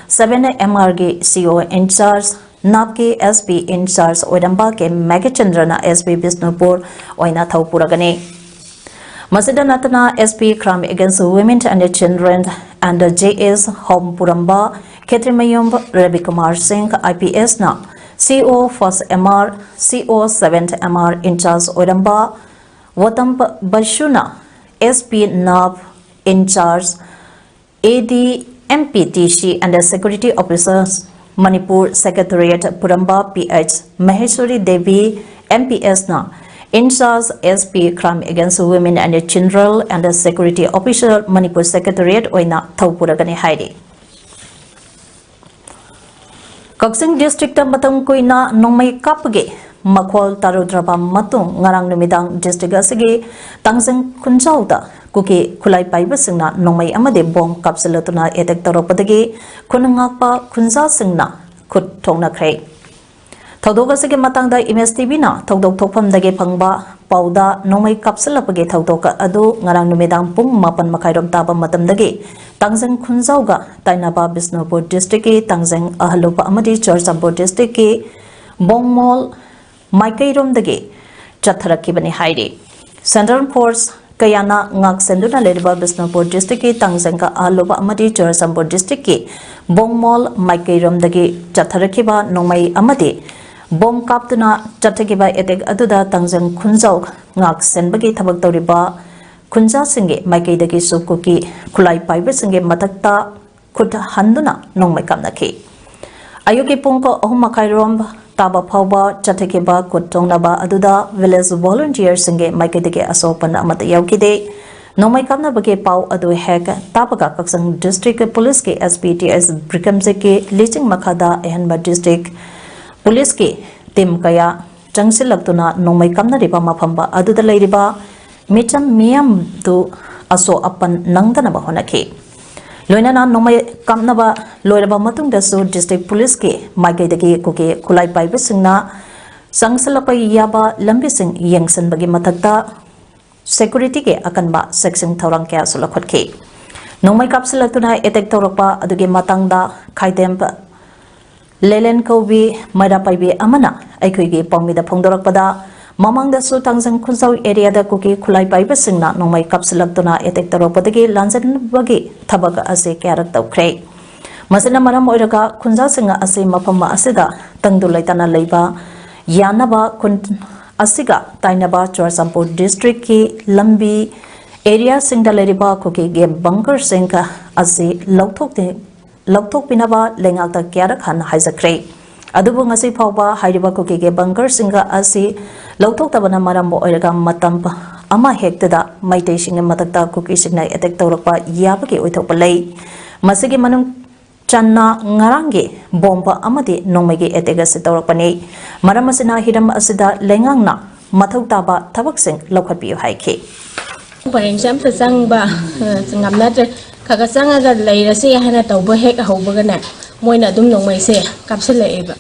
seven MRꯒꯤ CO in charge, ꯅꯥꯞꯀꯤ SP in charge ꯑꯣꯏꯔꯝꯕ ꯀꯦ ꯃꯦꯘꯆꯟꯗ꯭ꯔꯅ SP ꯕꯤꯁꯅꯨꯄꯨꯔ ꯑꯣꯏꯅ ꯊꯧ ꯄꯨꯔꯒꯅꯤ꯫ ꯃꯁꯤꯗ ꯅꯠꯇꯅ SP Crime Against Women and Children and JS home ꯄꯨꯔꯝꯕ ꯈꯦꯇ꯭ꯔꯤꯃꯌꯨꯝ ꯔꯕꯤꯀꯨꯃꯥꯔ ꯁꯤꯡ IPSꯅ CO First MR, CO Seventh MR in charge ꯑꯣꯏꯔꯝꯕ ꯋꯥꯇꯝ ꯕꯁꯨꯅ SP ꯅꯥꯞ in charge, ADMPTC and Security Officers, Manipur Secretariat ꯄꯨꯔꯝꯕ PH ꯃꯍꯦꯁ꯭ꯋꯔꯤ Devi MPSꯅ in charge SP Crime Against Women and Children and Security Officer Manipur Secretariat ꯑꯣꯏꯅ ꯊꯧ ꯄꯨꯔꯒꯅꯤ ꯍꯥꯏꯔꯤ꯫ ꯀꯛꯆꯤꯡ districtꯇ ꯃꯇꯝ ꯀꯨꯏꯅ ꯅꯣꯡꯃꯩ ꯀꯥꯞꯄꯒꯤ ꯃꯈꯣꯜ ꯇꯥꯔꯨꯗ꯭ꯔꯕ ꯃꯇꯨꯡ ꯉꯔꯥꯡ ꯅꯨꯃꯤꯗꯥꯡ district ꯑꯁꯤꯒꯤ ꯇꯥꯡꯖꯪ ꯈꯨꯟꯖꯥꯎꯗ ꯀꯨꯀꯤ ꯈꯨꯠꯂꯥꯏ ꯄꯥꯏꯕꯁꯤꯡꯅ ꯅꯣꯡꯃꯩ ꯑꯃꯗꯤ bomb ꯀꯥꯞꯁꯤꯜꯂꯗꯨꯅ attack ꯇꯧꯔꯛꯄꯗꯒꯤ ꯈꯨꯟ ꯉꯥꯛꯄ ꯈꯨꯟꯖꯥꯁꯤꯡꯅ ꯈꯨꯠ ꯊꯣꯛꯅꯈ꯭ꯔꯦ꯫ ꯊꯧꯗꯣꯛ ꯑꯁꯤꯒꯤ ꯃꯇꯥꯡꯗ ꯏꯃꯦꯖ ꯇꯤꯚꯤꯅ ꯊꯧꯗꯣꯛ ꯊꯣꯛꯐꯝꯗꯒꯤ ꯐꯪꯕ ꯄꯥꯎꯗ ꯅꯣꯡꯃꯩ ꯀꯥꯞꯁꯤꯜꯂꯛꯄꯒꯤ ꯊꯧꯗꯣꯛ ꯑꯗꯨ ꯉꯔꯥꯡ ꯅꯨꯃꯤꯗꯥꯡ ꯄꯨꯡ ꯃꯥꯄꯟ ꯃꯈꯥꯏꯔꯣꯝ ꯇꯥꯕ ꯃꯇꯝꯗꯒꯤ ꯇꯥꯡꯖꯪ ꯈꯨꯟꯖꯥꯎꯒ ꯇꯥꯏꯅꯕ ꯕꯤꯁꯅꯨꯄꯨꯔ districtꯀꯤ ꯇꯥꯡꯖꯪ ꯑꯍꯜꯂꯨꯄꯥ ꯑꯃꯗꯤ ꯆꯨꯔꯆꯥꯟꯄꯨꯔ districtꯀꯤ ꯕꯣꯡꯃꯣꯜ ꯃꯥꯏꯀꯩꯔꯣꯝꯗꯒꯤ ꯆꯠꯊꯔꯛꯈꯤꯕꯅꯤ ꯍꯥꯏꯔꯤ꯫ Central Force ꯀꯌꯥꯅ ꯉꯥꯛꯁꯦꯟꯗꯨꯅ ꯂꯩꯔꯤꯕ ꯕꯤꯁꯅꯨꯄꯨꯔ district ꯀꯤ ꯇꯥꯡꯖꯪꯒ ꯑꯍꯜꯂꯨꯕ ꯑꯃꯗꯤ ꯆꯨꯔꯆꯥꯟꯄꯨꯔ district ꯀꯤ ꯕꯣꯡꯃꯣꯜ ꯃꯥꯏꯀꯩꯔꯣꯝꯗꯒꯤ ꯆꯠꯊꯔꯛꯈꯤꯕ ꯅꯣꯡꯃꯩ ꯑꯃꯗꯤ ꯕꯣꯝ ꯀꯥꯞꯇꯨꯅ ꯆꯠꯊꯈꯤꯕ attack ꯑꯗꯨꯗ ꯇꯥꯡꯖꯪ ꯈꯨꯟꯖꯥꯎ ꯉꯥꯛꯁꯦꯟꯕꯒꯤ ꯊꯕꯛ ꯇꯧꯔꯤꯕ ꯈꯨꯟꯖꯥꯁꯤꯡꯒꯤ ꯃꯥꯏꯀꯩꯗꯒꯤꯁꯨ ꯀꯨꯀꯤ ꯈꯨꯠꯂꯥꯏ ꯄꯥꯏꯕꯁꯤꯡꯒꯤ ꯃꯊꯛꯇ ꯈꯨꯠ ꯍꯟꯗꯨꯅ ꯅꯣꯡꯃꯩ ꯀꯥꯞꯅꯈꯤ꯫ ꯑꯌꯨꯛꯀꯤ ꯄꯨꯡ ꯑꯍꯨꯝ ꯃꯈꯥꯏꯔꯣꯝ ꯇꯥꯕ ꯐꯥꯎꯕ ꯆꯠꯊꯈꯤꯕ ꯈꯨꯠ ꯊꯣꯡꯅꯕ ꯑꯗꯨꯗ village volunteer ꯁꯤꯡꯒꯤ ꯃꯥꯏꯀꯩꯗꯒꯤ ꯑꯁꯣꯛ ꯑꯄꯟ ꯑꯃꯠꯇ ꯌꯥꯎꯈꯤꯗꯦ꯫ ꯅꯣꯡꯃꯩ ꯀꯥꯞꯅꯕꯒꯤ ꯄꯥꯎ ꯑꯗꯨ ꯍꯦꯛ ꯇꯥꯕꯒ ꯀꯛꯆꯤꯡ district police ꯀꯤ S P T S ꯕ꯭ꯔꯤꯀꯝꯖꯤꯠꯀꯤ ꯂꯤꯆꯤꯡ ꯃꯈꯥꯗ ꯑꯍꯦꯟꯕ district police ꯀꯤ team ꯀꯌꯥ ꯆꯪꯁꯤꯜꯂꯛꯇꯨꯅ ꯅꯣꯡꯃꯩ ꯀꯥꯞꯅꯔꯤꯕ ꯃꯐꯝ ꯑꯗꯨꯗ ꯂꯩꯔꯤꯕ ꯃꯤꯆꯝ ꯃꯤꯌꯥꯝꯗꯨ ꯑꯁꯣꯛ ꯑꯄꯟ ꯅꯪꯗꯅꯕ ꯍꯣꯠꯅꯈꯤ꯫ ꯂꯣꯏꯅꯅ ꯅꯣꯡꯃꯩ ꯀꯥꯞꯅꯕ ꯂꯣꯏꯔꯕ ꯃꯇꯨꯡꯗꯁꯨ district police ꯀꯤ ꯃꯥꯏꯀꯩꯗꯒꯤ ꯀꯨꯀꯤ ꯈꯨꯠꯂꯥꯏ ꯄꯥꯏꯕꯁꯤꯡꯅ ꯆꯪꯁꯤꯜꯂꯛꯄ ꯌꯥꯕ ꯂꯝꯕꯤꯁꯤꯡ ꯌꯦꯡꯁꯤꯟꯕꯒꯤ ꯃꯊꯛꯇ security ꯒꯤ ꯑꯀꯟꯕ ꯆꯦꯛꯁꯤꯟ ꯊꯧꯔꯥꯡ ꯀꯌꯥꯁꯨ ꯂꯧꯈꯠꯈꯤ꯫ ꯅꯣꯡꯃꯩ ꯀꯥꯞꯁꯤꯜꯂꯛꯇꯨꯅ attack ꯇꯧꯔꯛꯄ ꯑꯗꯨꯒꯤ ꯃꯇꯥꯡꯗ ꯈꯥꯏꯗꯦꯝ ꯂꯦꯂꯦꯟ ꯀꯧꯕꯤ ꯃꯩꯔꯥ ꯄꯥꯏꯕꯤ ꯑꯃꯅ ꯑꯩꯈꯣꯏꯒꯤ ꯄꯥꯎꯃꯤꯗ ꯐꯣꯡꯗꯣꯔꯛꯄꯗ, ꯃꯃꯥꯡꯗꯁꯨ ꯇꯥꯡꯖꯪ ꯈꯨꯟꯖꯥꯎ area ꯗ ꯀꯨꯀꯤ ꯈꯨꯠꯂꯥꯏ ꯄꯥꯏꯕꯁꯤꯡꯅ ꯅꯣꯡꯃꯩ ꯀꯥꯞꯁꯤꯜꯂꯛꯇꯨꯅ attack ꯇꯧꯔꯛꯄꯗꯒꯤ ꯂꯥꯟꯖꯦꯟꯕꯒꯤ ꯊꯕꯛ ꯑꯁꯤ ꯀꯌꯥꯔꯛ ꯇꯧꯈ꯭ꯔꯦ꯫ ꯃꯁꯤꯅ ꯃꯔꯝ ꯑꯣꯏꯔꯒ ꯈꯨꯟꯖꯥꯁꯤꯡ ꯑꯁꯤ ꯃꯐꯝ ꯑꯁꯤꯗ ꯇꯪꯗꯨ ꯂꯩꯇꯥꯅ ꯂꯩꯕ ꯌꯥꯅꯕ ꯈꯨꯟ ꯑꯁꯤꯒ ꯇꯥꯏꯅꯕ ꯆꯨꯔꯆꯥꯟꯄꯨꯔ district ꯀꯤ ꯂꯝꯕꯤ area ꯁꯤꯡꯗ ꯂꯩꯔꯤꯕ ꯀꯨꯀꯤꯒꯤ bunker ꯁꯤꯡ ꯑꯁꯤ ꯂꯧꯊꯣꯛꯇꯦ-, ꯂꯧꯊꯣꯛꯄꯤꯅꯕ ꯂꯩꯉꯥꯛꯇ ꯀꯌꯥꯔꯛ ꯍꯟꯅ ꯍꯥꯏꯖꯈ꯭ꯔꯦ꯫ ꯑꯗꯨꯕꯨ ꯉꯁꯤ ꯐꯥꯎꯕ ꯍꯥꯏꯔꯤꯕ ꯀꯨꯀꯤꯒꯤ bunker ꯁꯤꯡ ꯑꯁꯤ ꯂꯧꯊꯣꯛꯇꯕꯅ ꯃꯔꯝ ꯑꯣꯏꯔꯒ ꯃꯇꯝ ꯑꯃ ꯍꯦꯛꯇꯗ ꯃꯩꯇꯩꯁꯤꯡꯒꯤ ꯃꯊꯛꯇ ꯀꯨꯀꯤꯁꯤꯡꯅ attack ꯇꯧꯔꯛꯄ ꯌꯥꯕꯒꯤ ꯑꯣꯏꯊꯣꯛꯄ ꯂꯩ꯫ ꯃꯁꯤꯒꯤ ꯃꯅꯨꯡ ꯆꯟꯅ ꯉꯔꯥꯡꯒꯤ ꯕꯣꯝꯕ ꯑꯃꯗꯤ ꯅꯣꯡꯃꯩꯒꯤ attack ꯑꯁꯤ ꯇꯧꯔꯛꯄꯅꯤ꯫ ꯃꯔꯝ ꯑꯁꯤꯅ ꯍꯤꯔꯝ ꯑꯁꯤꯗ ꯂꯩꯉꯥꯛꯅ ꯃꯊꯧ ꯇꯥꯕ ꯊꯕꯛꯁꯤꯡ ꯂꯧꯈꯠꯄꯤꯌꯨ ꯍꯥꯏꯈꯤ꯫ ꯄꯔꯦꯡꯁꯦ ꯑꯝꯇ ꯆꯪꯕ, ꯑ, ꯉꯝꯅꯗ꯭ꯔꯦ꯫ ꯈꯔ ꯈꯔ ꯆꯪꯉꯒ ꯂꯩꯔꯁꯤ ꯍꯥꯏꯅ ꯇꯧꯕ ꯍꯦꯛ ꯍꯧꯕꯒꯅꯦ, ꯃꯣꯏꯅ ꯑꯗꯨꯝ ꯅꯣꯡꯃꯩꯁꯦ ꯀꯥꯞꯁꯤꯜꯂꯛꯑꯦꯕ꯫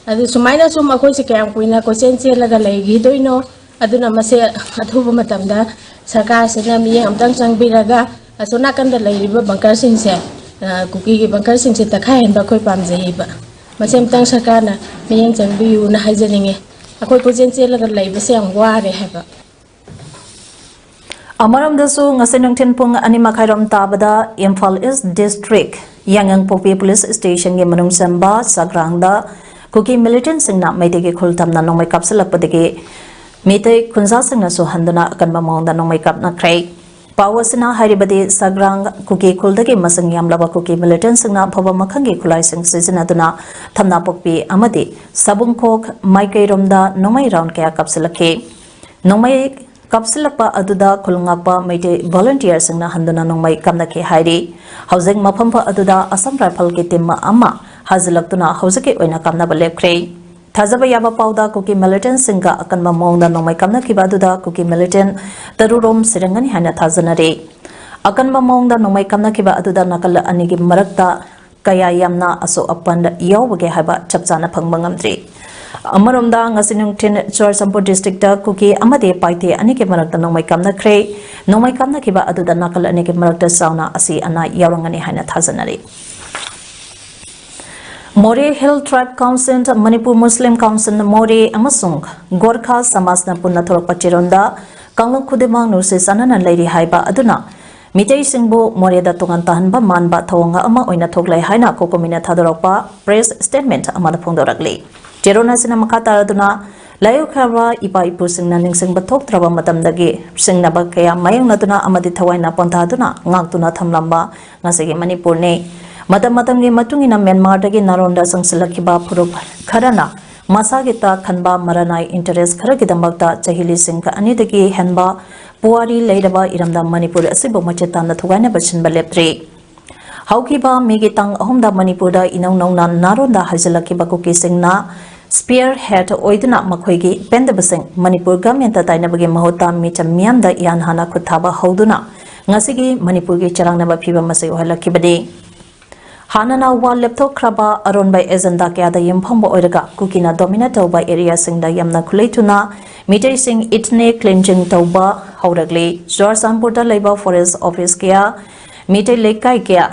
ꯑꯗꯨ ꯁꯨꯃꯥꯏꯅ ꯁꯨꯝ ꯑꯩꯈꯣꯏꯁꯦ ꯀꯌꯥꯝ ꯀꯨꯏꯅ ꯀꯣꯏꯆꯦꯟ ꯆꯦꯜꯂꯒ ꯂꯩꯈꯤꯗꯣꯏꯅꯣ? ꯑꯗꯨꯅ ꯃꯁꯦ ꯑꯊꯨꯕ ꯃꯇꯝꯗ ꯁꯔꯀꯥꯔꯁꯤꯅ ꯃꯤꯠꯌꯦꯡ ꯑꯝꯇꯪ ꯆꯪꯕꯤꯔꯒ ꯑꯁꯣꯝ ꯅꯥꯀꯟꯗ ꯂꯩꯔꯤꯕ bunker ꯁꯤꯡꯁꯦ, ꯑ, ꯀꯨꯀꯤꯒꯤ bunker ꯁꯤꯡꯁꯦ ꯇꯛꯈꯥꯏꯍꯟꯕ ꯑꯩꯈꯣꯏ ꯄꯥꯝꯖꯩꯌꯦꯕ꯫ ꯃꯁꯤ ꯑꯝꯇꯪ ꯁꯔꯀꯥꯔꯅ ꯃꯤꯠꯌꯦꯡ ꯆꯪꯕꯤꯌꯨꯅ ꯍꯥꯏꯖꯅꯤꯡꯉꯤ꯫ ꯑꯩꯈꯣꯏ ꯀꯣꯏꯆꯦꯟ ꯆꯦꯜꯂꯒ ꯂꯩꯕꯁꯦ ꯌꯥꯝ ꯋꯥꯔꯦ ꯍꯥꯏꯕ꯫ ꯑꯃꯔꯣꯝꯗꯁꯨ, ꯉꯁꯤ ꯅꯨꯡꯊꯤꯜ ꯄꯨꯡ ꯑꯅꯤ ꯃꯈꯥꯏꯔꯣꯝ ꯇꯥꯕꯗ ꯏꯝꯐꯥꯜ ꯏꯁ ꯗꯤꯁꯇ꯭ꯔꯤꯛ ꯌꯥꯏꯉꯪꯄꯣꯛꯄꯤ ꯄꯨꯂꯤꯁ ꯁ꯭ꯇꯦꯁꯟꯒꯤ ꯃꯅꯨꯡ ꯆꯟꯕ ꯆꯒ꯭ꯔꯥꯡꯗ ꯀꯨꯀꯤ ꯃꯤꯂꯤꯇꯦꯟꯠꯁꯤꯡꯅ ꯃꯩꯇꯩꯒꯤ ꯈꯨꯜ ꯇꯝꯅ ꯅꯣꯡꯃꯩ ꯀꯥꯞꯁꯤꯜꯂꯛꯄꯗꯒꯤ ꯃꯤꯇꯩ ꯈꯨꯟꯖꯥꯁꯤꯡꯅꯁꯨ ꯍꯟꯗꯨꯅ ꯑꯀꯟꯕ ꯃꯑꯣꯡꯗ ꯅꯣꯡꯃꯩ ꯀꯥꯞꯅꯈ꯭ꯔꯦ꯫ ꯄꯥꯎ ꯑꯁꯤꯅ ꯍꯥꯏꯔꯤꯕꯗꯤ, ꯆꯒ꯭ꯔꯥꯡ ꯀꯨꯀꯤ ꯈꯨꯜꯗꯒꯤ ꯃꯁꯤꯡ ꯌꯥꯝꯂꯕ ꯀꯨꯀꯤ ꯃꯤꯂꯤꯇꯦꯟꯠꯁꯤꯡꯅ ꯑꯐꯕ ꯃꯈꯜꯒꯤ ꯈꯨꯠꯂꯥꯏꯁꯤꯡ ꯁꯤꯖꯤꯟꯅꯗꯨꯅ ꯊꯝꯅꯥꯄꯣꯛꯄꯤ ꯑꯃꯗꯤ ꯁꯥꯕꯨꯡꯈꯣꯛ ꯃꯥꯏꯀꯩꯔꯣꯝꯗ ꯅꯣꯡꯃꯩ ꯔꯥꯎꯟ ꯀꯌꯥ ꯀꯥꯞꯁꯤꯜꯂꯛꯈꯤ꯫ ꯅꯣꯡꯃꯩ ꯀꯥꯞꯁꯤꯜꯂꯛꯄ ꯑꯗꯨꯗ ꯈꯨꯜ ꯉꯥꯛꯄ ꯃꯩꯇꯩ ꯚꯣꯂꯨꯟꯇꯤꯌꯔꯁꯤꯡꯅ ꯍꯟꯗꯨꯅ ꯅꯣꯡꯃꯩ ꯀꯥꯞꯅꯈꯤ ꯍꯥꯏꯔꯤ꯫ ꯍꯧꯖꯤꯛ ꯃꯐꯝ ꯑꯗꯨꯗ ꯑꯁꯥꯝ ꯔꯥꯏꯐꯜꯒꯤ ꯇꯤꯝ ꯑꯃ ꯍꯥꯖꯤꯜꯂꯛꯇꯨꯅ ꯍꯧꯖꯤꯛꯀꯤ ꯑꯣꯏꯅ ꯀꯥꯞꯅꯕ ꯂꯦꯞꯈ꯭ꯔꯦ꯫ ꯊꯥꯖꯕ ꯌꯥꯕ ꯄꯥꯎꯗ, ꯀꯨꯀꯤ ꯃꯤꯂꯤꯇꯦꯟꯠꯁꯤꯡꯒ ꯑꯀꯟꯕ ꯃꯑꯣꯡꯗ ꯅꯣꯡꯃꯩ ꯀꯥꯞꯅꯈꯤꯕ ꯑꯗꯨꯗ ꯀꯨꯀꯤ ꯃꯤꯂꯤꯇꯦꯟꯠ ꯇꯔꯨꯛꯔꯣꯝ ꯁꯤꯔꯝꯒꯅꯤ ꯍꯥꯏꯅ ꯊꯥꯖꯅꯔꯤ꯫ ꯑꯀꯟꯕ ꯃꯑꯣꯡꯗ ꯅꯣꯡꯃꯩ ꯀꯥꯞꯅꯈꯤꯕ ꯑꯗꯨꯗ ꯅꯥꯀꯜ ꯑꯅꯤꯒꯤ ꯃꯔꯛꯇ ꯀꯌꯥ ꯌꯥꯝꯅ ꯑꯁꯣꯛ ꯑꯄꯟ ꯌꯥꯎꯕꯒꯦ ꯍꯥꯏꯕ ꯆꯞ ꯆꯥꯅ ꯐꯪꯕ ꯉꯝꯗ꯭ꯔꯤ꯫ ꯑꯃꯔꯣꯝꯗ, ꯉꯁꯤ ꯅꯨꯡꯊꯤꯜ ꯆꯨꯔꯆꯥꯟꯄꯨꯔ ꯗꯤꯁꯇ꯭ꯔꯤꯛꯇ ꯀꯨꯀꯤ ꯑꯃꯗꯤ ꯄꯥꯏꯊꯦ ꯑꯅꯤꯒꯤ ꯃꯔꯛꯇ ꯅꯣꯡꯃꯩ ꯀꯥꯞꯅꯈ꯭ꯔꯦ꯫ ꯅꯣꯡꯃꯩ ꯀꯥꯞꯅꯈꯤꯕ ꯑꯗꯨꯗ ꯅꯥꯀꯜ ꯑꯅꯤꯒꯤ ꯃꯔꯛꯇ ꯆꯥꯎꯅ ꯑꯁꯤ ꯑꯅꯥ ꯌꯥꯎꯔꯝꯒꯅꯤ ꯍꯥꯏꯅ ꯊꯥꯖꯅꯔꯤ꯫ ꯃꯣꯔꯦ ꯍꯤꯜ ꯇ꯭ꯔꯥꯏꯕ ꯀꯥꯎꯟꯁꯤꯜ, ꯃꯅꯤꯄꯨꯔ ꯃꯨꯁꯂꯤꯝ ꯀꯥꯎꯟꯁꯤꯜ ꯃꯣꯔꯦ ꯑꯃꯁꯨꯡ ꯒꯣꯔꯈꯥ ꯁꯃꯥꯖꯅ ꯄꯨꯟꯅ ꯊꯣꯔꯛꯄ ꯆꯦꯔꯣꯟꯗ ꯀꯥꯡꯂꯨꯞ ꯈꯨꯗꯤꯡꯃꯛ ꯅꯨꯡꯁꯤ ꯆꯥꯟꯅꯅ ꯂꯩꯔꯤ ꯍꯥꯏꯕ ꯑꯗꯨꯅ ꯃꯤꯇꯩꯁꯤꯡꯕꯨ ꯃꯣꯔꯦꯗ ꯇꯣꯉꯥꯟ ꯇꯥꯍꯟꯕ ꯃꯥꯟꯕ ꯊꯧꯑꯣꯡ ꯑꯃ ꯑꯣꯏꯅ ꯊꯣꯛꯂꯦ ꯍꯥꯏꯅ ꯀꯣꯀꯣꯃꯤꯅ ꯊꯥꯗꯣꯔꯛꯄ ꯄ꯭ꯔꯦꯁ ꯁ꯭ꯇꯦꯠꯃꯦꯟꯠ ꯑꯃꯗ ꯐꯣꯡꯗꯣꯔꯛꯂꯤ꯫ ꯆꯦꯔꯣꯟ ꯑꯁꯤꯅ ꯃꯈꯥ ꯇꯥꯔꯗꯨꯅ, ꯂꯥꯏꯑꯣꯏꯈ꯭ꯔꯕ ꯏꯄꯥ ꯏꯄꯨꯁꯤꯡꯅ ꯅꯤꯡꯁꯤꯡꯕ ꯊꯣꯛꯇ꯭ꯔꯕ ꯃꯇꯝꯗꯒꯤ ꯁꯤꯡꯅꯕ ꯀꯌꯥ ꯃꯥꯌꯣꯛꯅꯗꯨꯅ ꯑꯃꯗꯤ ꯊꯋꯥꯏꯅ ꯄꯣꯟꯊꯥꯗꯨꯅ ꯉꯥꯛꯇꯨꯅ ꯊꯝꯂꯝꯕ ꯉꯁꯤꯒꯤ ꯃꯅꯤꯄꯨꯔꯅꯤ꯫ ꯃꯇꯝ ꯃꯇꯝꯒꯤ ꯃꯇꯨꯡ ꯏꯟꯅ ꯃ꯭ꯌꯥꯟꯃꯥꯔꯗꯒꯤ ꯅꯥꯔꯣꯟꯗ ꯆꯪꯁꯤꯜꯂꯛꯈꯤꯕ ꯐꯨꯔꯨꯞ ꯈꯔꯅ ꯃꯁꯥꯒꯤ ꯇꯥ ꯈꯟꯕ ꯃꯔꯥꯅꯥꯏ ꯏꯟꯇꯔꯦꯁ ꯈꯔꯒꯤꯗꯃꯛꯇ ꯆꯍꯤ ꯂꯤꯁꯤꯡ ꯑꯅꯤꯗꯒꯤ ꯍꯦꯟꯕ ꯄꯨꯋꯥꯔꯤ ꯂꯩꯔꯕ ꯏꯔꯝꯗꯝ ꯃꯅꯤꯄꯨꯔ ꯑꯁꯤꯕꯨ ꯃꯆꯦꯠ ꯇꯥꯅ ꯊꯨꯒꯥꯏꯅꯕ ꯁꯤꯟꯕ ꯂꯦꯞꯇ꯭ꯔꯤ꯫ ꯍꯧꯈꯤꯕ ꯃꯦꯒꯤ ꯇꯥꯡ ꯑꯍꯨꯝꯗ ꯃꯅꯤꯄꯨꯔꯗ ꯏꯅꯧ ꯅꯧꯅ ꯅꯥꯔꯣꯟꯗ ꯍꯥꯏꯖꯤꯜꯂꯛꯈꯤꯕ ꯀꯨꯀꯤꯁꯤꯡꯅ ꯁ꯭ꯄꯤꯌꯔ ꯍꯦꯗ ꯑꯣꯏꯗꯨꯅ ꯃꯈꯣꯏꯒꯤ ꯄꯦꯟꯗꯕꯁꯤꯡ ꯃꯅꯤꯄꯨꯔ ꯒꯃꯦꯟꯇ ꯇꯥꯏꯅꯕꯒꯤ ꯃꯍꯨꯠꯇ ꯃꯤꯆꯝ ꯃꯤꯌꯥꯝꯗ ꯏꯍꯥꯟ ꯍꯥꯟꯅ ꯈꯨꯠ ꯊꯥꯕ ꯍꯧꯗꯨꯅ ꯉꯁꯤꯒꯤ ꯃꯅꯤꯄꯨꯔꯒꯤ ꯆꯔꯥꯡꯅꯕ ꯐꯤꯕꯝ ꯑꯁꯤ ꯑꯣꯏꯍꯜꯂꯛꯈꯤꯕꯅꯤ꯫ ꯍꯥꯟꯅꯅ ꯋꯥ ꯂꯦꯞꯊꯣꯛꯈ꯭ꯔꯕ ꯑꯔꯣꯟꯕ ꯑꯦꯖꯦꯟꯗꯥ ꯀꯌꯥꯗ ꯌꯨꯝꯐꯝꯕ ꯑꯣꯏꯔꯒ ꯀꯨꯀꯤꯅ ꯗꯣꯃꯤꯅꯦꯠ ꯇꯧꯕ ꯑꯦꯔꯤꯌꯥꯁꯤꯡꯗ ꯌꯥꯝꯅ ꯈꯨꯠꯂꯩ ꯊꯨꯅ ꯃꯤꯇꯩꯁꯤꯡ ꯏꯊꯅꯤꯛ ꯀ꯭ꯂꯤꯟꯖꯤꯡ ꯇꯧꯕ ꯍꯧꯔꯛꯂꯤ꯫ ꯆꯨꯔꯆꯥꯟꯄꯨꯔꯗ ꯂꯩꯕ ꯐꯣꯔꯦꯁ ꯑꯣꯐꯤꯁ ꯀꯌꯥ, ꯃꯤꯇꯩ ꯂꯩꯀꯥꯏ ꯀꯌꯥ,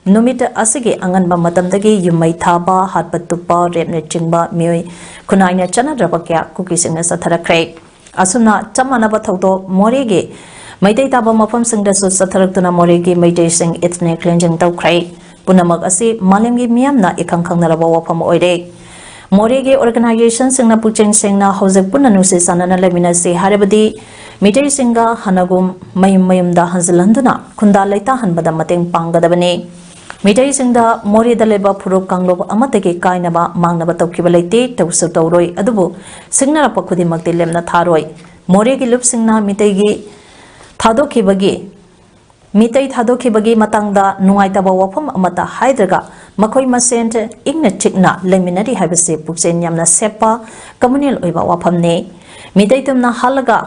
ꯅꯨꯃꯤꯠ ꯑꯁꯤꯒꯤ ꯑꯉꯟꯕ ꯃꯇꯝꯗꯒꯤ ꯌꯨꯝꯃꯩ ꯊꯥꯕ, ꯍꯥꯠꯄ ꯇꯨꯞꯄ, ꯔꯦꯞꯅꯆꯤꯡꯕ ꯃꯤꯑꯣꯏ ꯈꯨꯟꯅꯥꯏꯅ ꯆꯠꯅꯗ꯭ꯔꯕ ꯀꯌꯥ ꯀꯨꯀꯤꯁꯤꯡꯅ ꯆꯠꯊꯔꯛꯈ꯭ꯔꯦ꯫ ꯑꯁꯨꯝꯅ ꯆꯞ ꯃꯥꯟꯅꯕ ꯊꯧꯗꯣꯛ ꯃꯣꯔꯦꯒꯤ ꯃꯩꯇꯩ ꯇꯥꯕ ꯃꯐꯝꯁꯤꯡꯗꯁꯨ ꯆꯠꯊꯔꯛꯇꯨꯅ ꯃꯣꯔꯦꯒꯤ ꯃꯩꯇꯩꯁꯤꯡ ethnic cleansing ꯇꯧꯈ꯭ꯔꯦ꯫ ꯄꯨꯝꯅꯃꯛ ꯑꯁꯤ ꯃꯥꯂꯦꯝꯒꯤ ꯃꯤꯌꯥꯝꯅ ꯏꯈꯪ ꯈꯪꯅꯔꯕ ꯋꯥꯐꯝ ꯑꯣꯏꯔꯦ꯫ ꯃꯣꯔꯦꯒꯤ organisationꯁꯤꯡꯅ ꯄꯨꯛꯆꯦꯜ ꯁꯦꯡꯅ ꯍꯧꯖꯤꯛ ꯄꯨꯟꯅ ꯅꯨꯡꯁꯤ ꯆꯥꯟꯅꯅ ꯂꯩꯃꯤꯟꯅꯁꯤ ꯍꯥꯏꯔꯕꯗꯤ ꯃꯤꯇꯩꯁꯤꯡꯒ ꯍꯥꯟꯅꯒꯨꯝ ꯃꯌꯨꯝ ꯃꯌꯨꯝꯗ ꯍꯟꯖꯤꯜꯍꯟꯗꯨꯅ ꯈꯨꯟꯗꯥ ꯂꯩꯇꯥꯍꯟꯕꯗ ꯃꯇꯦꯡ ꯄꯥꯡꯒꯗꯕꯅꯤ꯫ ꯃꯤꯇꯩꯁꯤꯡꯗ ꯃꯣꯔꯦꯗ ꯂꯩꯕ ꯐꯨꯔꯨꯞ ꯀꯥꯡꯂꯨꯞ ꯑꯃꯠꯇꯒꯤ ꯀꯥꯏꯅꯕ ꯃꯥꯡꯅꯕ ꯇꯧꯈꯤꯕ ꯂꯩꯇꯦ, ꯇꯧꯁꯨ ꯇꯧꯔꯣꯏ꯫ ꯑꯗꯨꯕꯨ ꯁꯤꯡꯅꯔꯛꯄ ꯈꯨꯗꯤꯡꯃꯛꯇꯤ ꯂꯦꯝꯅ ꯊꯥꯔꯣꯏ꯫ ꯃꯣꯔꯦꯒꯤ ꯂꯨꯞꯁꯤꯡꯅ ꯃꯤꯇꯩꯒꯤ ꯊꯥꯗꯣꯛꯈꯤꯕꯒꯤ ꯃꯤꯇꯩ ꯊꯥꯗꯣꯛꯈꯤꯕꯒꯤ ꯃꯇꯥꯡꯗ ꯅꯨꯡꯉꯥꯏꯇꯕ ꯋꯥꯐꯝ ꯑꯃꯠꯇ ꯍꯥꯏꯗ꯭ꯔꯒ ꯃꯈꯣꯏ ꯃꯁꯦꯟ ꯏꯪꯅ ꯆꯤꯛꯅ ꯂꯩꯃꯤꯟꯅꯔꯤ ꯍꯥꯏꯕꯁꯤ ꯄꯨꯛꯆꯦꯜ ꯌꯥꯝꯅ ꯁꯦꯞꯄ communal ꯑꯣꯏꯕ ꯋꯥꯐꯝꯅꯤ꯫ ꯃꯤꯇꯩ ꯇꯨꯝꯅ ꯍꯥꯜꯂꯒ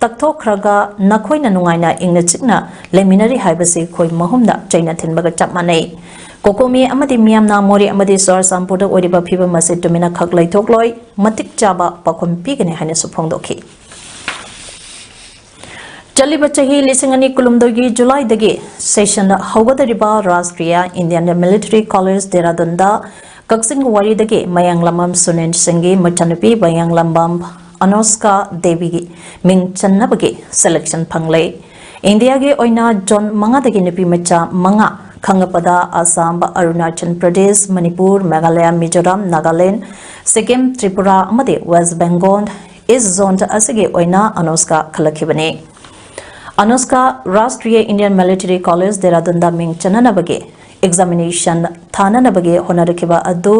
ꯇꯛꯊꯣꯛꯈ꯭ꯔꯒ ꯅꯈꯣꯏꯅ ꯅꯨꯡꯉꯥꯏꯅ ꯏꯪꯅ ꯆꯤꯛꯅ ꯂꯩꯃꯤꯟꯅꯔꯤ ꯍꯥꯏꯕꯁꯤ ꯈꯣꯏ ꯃꯍꯨꯝꯗ ꯆꯩꯅ ꯊꯤꯟꯕꯒ ꯆꯞ ꯃꯥꯟꯅꯩ꯫ ꯀꯣꯀꯣꯃꯤ ꯑꯃꯗꯤ ꯃꯤꯌꯥꯝꯅ ꯃꯣꯔꯦ ꯑꯃꯗꯤ ꯆꯨꯔꯆꯥꯟꯄꯨꯔꯗ ꯑꯣꯏꯔꯤꯕ ꯐꯤꯕꯝ ꯑꯁꯤ ꯇꯨꯃꯤꯟꯅ ꯈꯛ ꯂꯩꯊꯣꯛꯂꯣꯏ, ꯃꯇꯤꯛ ꯆꯥꯕ ꯄꯥꯎꯈꯨꯝ ꯄꯤꯒꯅꯤ ꯍꯥꯏꯅꯁꯨ ꯐꯣꯡꯗꯣꯛꯈꯤ꯫ ꯆꯠꯂꯤꯕ ꯆꯍꯤ ꯂꯤꯁꯤꯡ ꯑꯅꯤ ꯀꯨꯟꯍꯨꯝꯗꯣꯏꯒꯤ ꯖꯨꯂꯥꯏꯗꯒꯤ session ꯍꯧꯒꯗꯧꯔꯤꯕ ꯔꯥꯁꯇ꯭ꯔꯤꯌꯥ ꯏꯟꯗꯤꯌꯟ ꯃꯤꯂꯤꯇꯔꯤ ꯀꯣꯂꯦꯖ ꯗꯦꯔꯥꯗꯨꯟꯗ ꯀꯛꯆꯤꯡ ꯋꯥꯔꯤꯗꯒꯤ ꯃꯌꯥꯡꯂꯝꯕꯝ ꯁꯨꯅꯤꯜ ꯁꯤꯡꯒꯤ ꯃꯆꯥꯅꯨꯄꯤ ꯃꯌꯥꯡꯂꯝꯕꯝ ꯑꯅꯣꯁꯀꯥ ꯗꯦꯕꯤꯒꯤ ꯃꯤꯡ ꯆꯟꯅꯕꯒꯤ selection ꯐꯪꯂꯦ꯫ ꯏꯟꯗꯤꯌꯥꯒꯤ ꯑꯣꯏꯅ ꯖꯣꯟ ꯃꯉꯥꯗꯒꯤ ꯅꯨꯄꯤ ꯃꯆꯥ ꯃꯉꯥ, ꯈꯪꯉꯕꯗ ꯑꯁꯥꯝ, ꯑꯔꯨꯅꯥꯆꯜ ꯄ꯭ꯔꯗꯦꯁ, ꯃꯅꯤꯄꯨꯔ, ꯃꯦꯘꯥꯂꯌꯥ, ꯃꯤꯖꯣꯔꯥꯝ, ꯅꯥꯒꯥꯂꯦꯟ, ꯁꯤꯛꯀꯤꯝ, ꯇ꯭ꯔꯤꯄꯨꯔꯥ ꯑꯃꯗꯤ ꯋꯦꯁ ꯕꯦꯡꯒꯣꯜ East Zone ꯑꯁꯤꯒꯤ ꯑꯣꯏꯅ ꯑꯅꯣꯁꯀꯥ ꯈꯜꯂꯛꯈꯤꯕꯅꯤ꯫ ꯑꯅꯣꯁꯀꯥ ꯔꯥꯁꯇ꯭ꯔꯤꯌꯥ ꯏꯟꯗꯤꯌꯟ ꯃꯤꯂꯤꯇꯔꯤ ꯀꯣꯂꯦꯖ ꯗꯦꯔꯥꯗꯨꯟꯗ ꯃꯤꯡ ꯆꯟꯅꯅꯕꯒꯤ examination ꯊꯥꯅꯅꯕꯒꯤ ꯍꯣꯠꯅꯔꯛꯈꯤꯕ ꯑꯗꯨ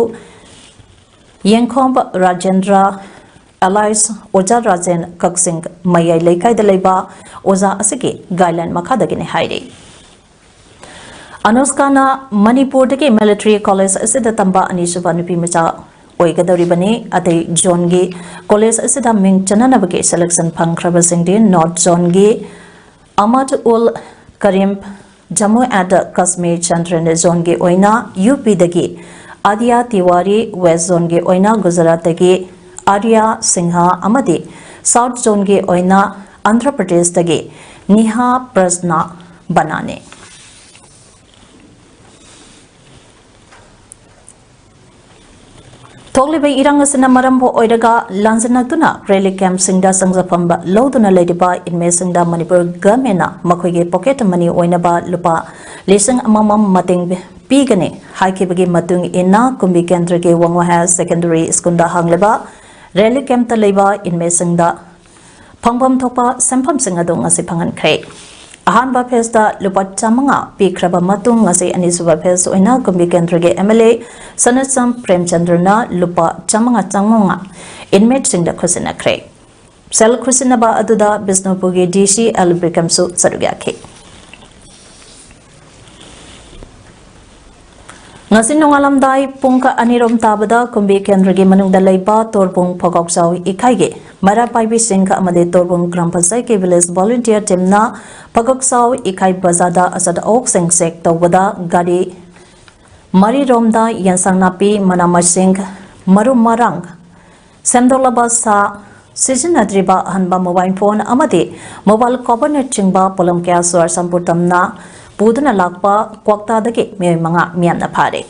ꯌꯦꯡꯈꯣꯝ ꯔꯥꯖꯦꯟꯗ꯭ꯔ alias ꯑꯣꯖꯥ ꯔꯥꯖꯦꯟ, ꯀꯛꯆꯤꯡ ꯃꯌꯥꯏ ꯂꯩꯀꯥꯏꯗ ꯂꯩꯕ ꯑꯣꯖꯥ ꯑꯁꯤꯒꯤ guideline ꯃꯈꯥꯗꯒꯤꯅꯤ ꯍꯥꯏꯔꯤ꯫ ꯑꯅꯣꯁꯀꯥꯅ ꯃꯅꯤꯄꯨꯔꯗꯒꯤ ꯃꯤꯂꯤꯇꯔꯤ ꯀꯣꯂꯦꯖ ꯑꯁꯤꯗ ꯇꯝꯕ ꯑꯅꯤꯁꯨꯕ ꯅꯨꯄꯤ ꯃꯆꯥ ꯑꯣꯏꯒꯗꯧꯔꯤꯕꯅꯤ꯫ ꯑꯇꯩ ꯖꯣꯟꯒꯤ ꯀꯣꯂꯦꯖ ꯑꯁꯤꯗ ꯃꯤꯡ ꯆꯟꯅꯅꯕꯒꯤ selection ꯐꯪꯈ꯭ꯔꯕꯁꯤꯡꯗꯤ ꯅꯣꯔꯠ ꯖꯣꯟꯒꯤ ꯑꯃꯠ ꯎꯜ ꯀꯔꯤꯝ, ꯖꯝꯃꯨ ꯑꯦꯟ ꯀꯥꯁꯃꯤꯔ ꯁꯦꯟꯇ꯭ꯔꯦꯜ ꯖꯣꯟꯒꯤ ꯑꯣꯏꯅ ꯌꯨ ꯄꯤꯗꯒꯤ ꯑꯗꯤꯌꯥ ꯇꯤꯋꯥꯔꯤ, ꯋꯦꯁ ꯖꯣꯟꯒꯤ ꯑꯣꯏꯅ ꯒꯨꯖꯔꯥꯠꯇꯒꯤ ꯑꯥꯔꯌꯥ ꯁꯤꯡꯍ ꯑꯃꯗꯤ ꯁꯥꯎꯠ ꯖꯣꯟꯒꯤ ꯑꯣꯏꯅ ꯑꯟꯙ꯭ꯔ ꯄ꯭ꯔꯗꯦꯁꯇꯒꯤ ꯅꯤꯍꯥ ꯄ꯭ꯔꯁꯅꯥ ꯕꯅꯥꯅꯤ꯫ ꯊꯣꯛꯂꯤꯕ ꯏꯔꯥꯡ ꯑꯁꯤꯅ ꯃꯔꯝ ꯑꯣꯏꯔꯒ ꯂꯥꯟꯖꯦꯟꯅꯗꯨꯅ ꯔꯦꯂꯤꯞ ꯀꯦꯝꯞꯁꯤꯡꯗ ꯆꯪꯖꯐꯝ ꯂꯧꯗꯨꯅ ꯂꯩꯔꯤꯕ ꯏꯟꯃꯦꯠꯁꯤꯡꯗ ꯃꯅꯤꯄꯨꯔ ꯒꯚꯔꯟꯃꯦꯟꯠꯅ ꯃꯈꯣꯏꯒꯤ ꯄꯣꯀꯦꯠ ꯃꯅꯤ ꯑꯣꯏꯅꯕ ꯂꯨꯄꯥ ꯂꯤꯁꯤꯡ ꯑꯃꯃꯝ ꯃꯇꯦꯡ ꯄꯤꯒꯅꯤ ꯍꯥꯏꯈꯤꯕꯒꯤ ꯃꯇꯨꯡ ꯏꯟꯅ ꯀꯨꯝꯕꯤ ꯀꯦꯟꯗ꯭ꯔꯒꯤ ꯋꯥꯡꯉꯨ ꯍꯥꯌꯔ ꯁꯦꯀꯦꯟꯗꯔꯤ ꯁ꯭ꯀꯨꯜꯗ ꯍꯥꯡꯂꯤꯕ ꯔꯦꯂꯤꯞ ꯀꯦꯝꯞꯇ ꯂꯩꯕ ꯏꯟꯃꯦꯠꯁꯤꯡꯗ ꯐꯪꯐꯝ ꯊꯣꯛꯄ ꯁꯦꯟꯐꯝꯁꯤꯡ ꯑꯗꯨ ꯉꯁꯤ ꯐꯪꯍꯟꯈ꯭ꯔꯦ꯫ ꯑꯍꯥꯟꯕ ꯐꯦꯖꯇ ꯂꯨꯄꯥ ꯆꯥꯃꯉꯥ ꯄꯤꯈ꯭ꯔꯕ ꯃꯇꯨꯡ ꯉꯁꯤ ꯑꯅꯤꯁꯨꯕ ꯐꯦꯖ ꯑꯣꯏꯅ ꯀꯨꯝꯕꯤ ꯀꯦꯟꯗ꯭ꯔꯒꯤ ꯑꯦꯝ ꯑꯦꯜ ꯑꯦ ꯁꯅꯠꯆꯝ ꯄ꯭ꯔꯦꯝꯆꯟꯗ꯭ꯔꯅ ꯂꯨꯄꯥ ꯆꯥꯃꯉꯥ ꯆꯥꯃꯉꯥ ꯏꯟꯃꯦꯠꯁꯤꯡꯗ ꯈꯨꯠꯁꯤꯟꯅꯈ꯭ꯔꯦ꯫ ꯁꯦꯜ ꯈꯨꯠꯁꯤꯟꯅꯕ ꯑꯗꯨꯗ ꯕꯤꯁꯅꯨꯄꯨꯔꯒꯤ ꯗꯤ ꯁꯤ ꯑꯦꯜ ꯕꯤꯀ꯭ꯔꯝꯁꯨ ꯁꯔꯨꯛ ꯌꯥꯈꯤ꯫ ꯉꯁꯤ ꯅꯣꯡꯉꯥꯜꯂꯝꯗꯥꯏ ꯄꯨꯡ ꯑꯅꯤꯔꯣꯝ ꯇꯥꯕꯗ ꯀꯨꯝꯕꯤ ꯀꯦꯟꯗ꯭ꯔꯒꯤ ꯃꯅꯨꯡꯗ ꯂꯩꯕ ꯇꯣꯔꯕꯨꯡ ꯐꯒꯣꯛꯆꯥꯎ ꯏꯀꯥꯏꯒꯤ ꯃꯩꯔꯥ ꯄꯥꯏꯕꯤꯁꯤꯡ ꯑꯃꯗꯤ ꯇꯣꯔꯕꯨꯡ ꯒ꯭ꯔꯥꯝ ꯄꯟꯆꯥꯌꯠꯀꯤ ꯚꯤꯂꯦꯖ ꯚꯣꯂꯨꯟꯇꯤꯌꯔ ꯇꯤꯝꯅ ꯐꯒꯣꯛꯆꯥꯎ ꯏꯀꯥꯏ ꯕꯖꯥꯔꯗ ꯑꯆꯠ ꯑꯋꯣꯛꯁꯤꯡ ꯆꯦꯛ ꯇꯧꯕꯗ ꯒꯥꯔꯤ ꯃꯔꯤꯔꯣꯝꯗ ꯌꯦꯟꯁꯥꯡ ꯅꯥꯄꯤ, ꯃꯅꯥ ꯃꯁꯤꯡ, ꯃꯔꯨ ꯃꯔꯥꯡ, ꯁꯦꯝꯗꯣꯛꯂꯕ ꯁꯥ, ꯁꯤꯖꯤꯟꯅꯗ꯭ꯔꯤꯕ ꯑꯍꯟꯕ ꯃꯣꯕꯥꯏꯜ ꯐꯣꯟ ꯑꯃꯗꯤ ꯃꯣꯕꯥꯏꯜ ꯀꯣꯚꯔꯅꯆꯤꯡꯕ ꯄꯣꯠꯂꯝ ꯀꯌꯥ ꯆꯨꯔꯥꯆꯥꯟꯄꯨꯔ ꯇꯝꯅ ꯄꯨꯗꯨꯅ ꯂꯥꯛꯄ ꯀ꯭ꯋꯥꯛꯇꯥꯗꯒꯤ ꯃꯤꯑꯣꯏ ꯃꯉꯥ ꯃꯤꯌꯥꯝꯅ ꯐꯥꯔꯦ꯫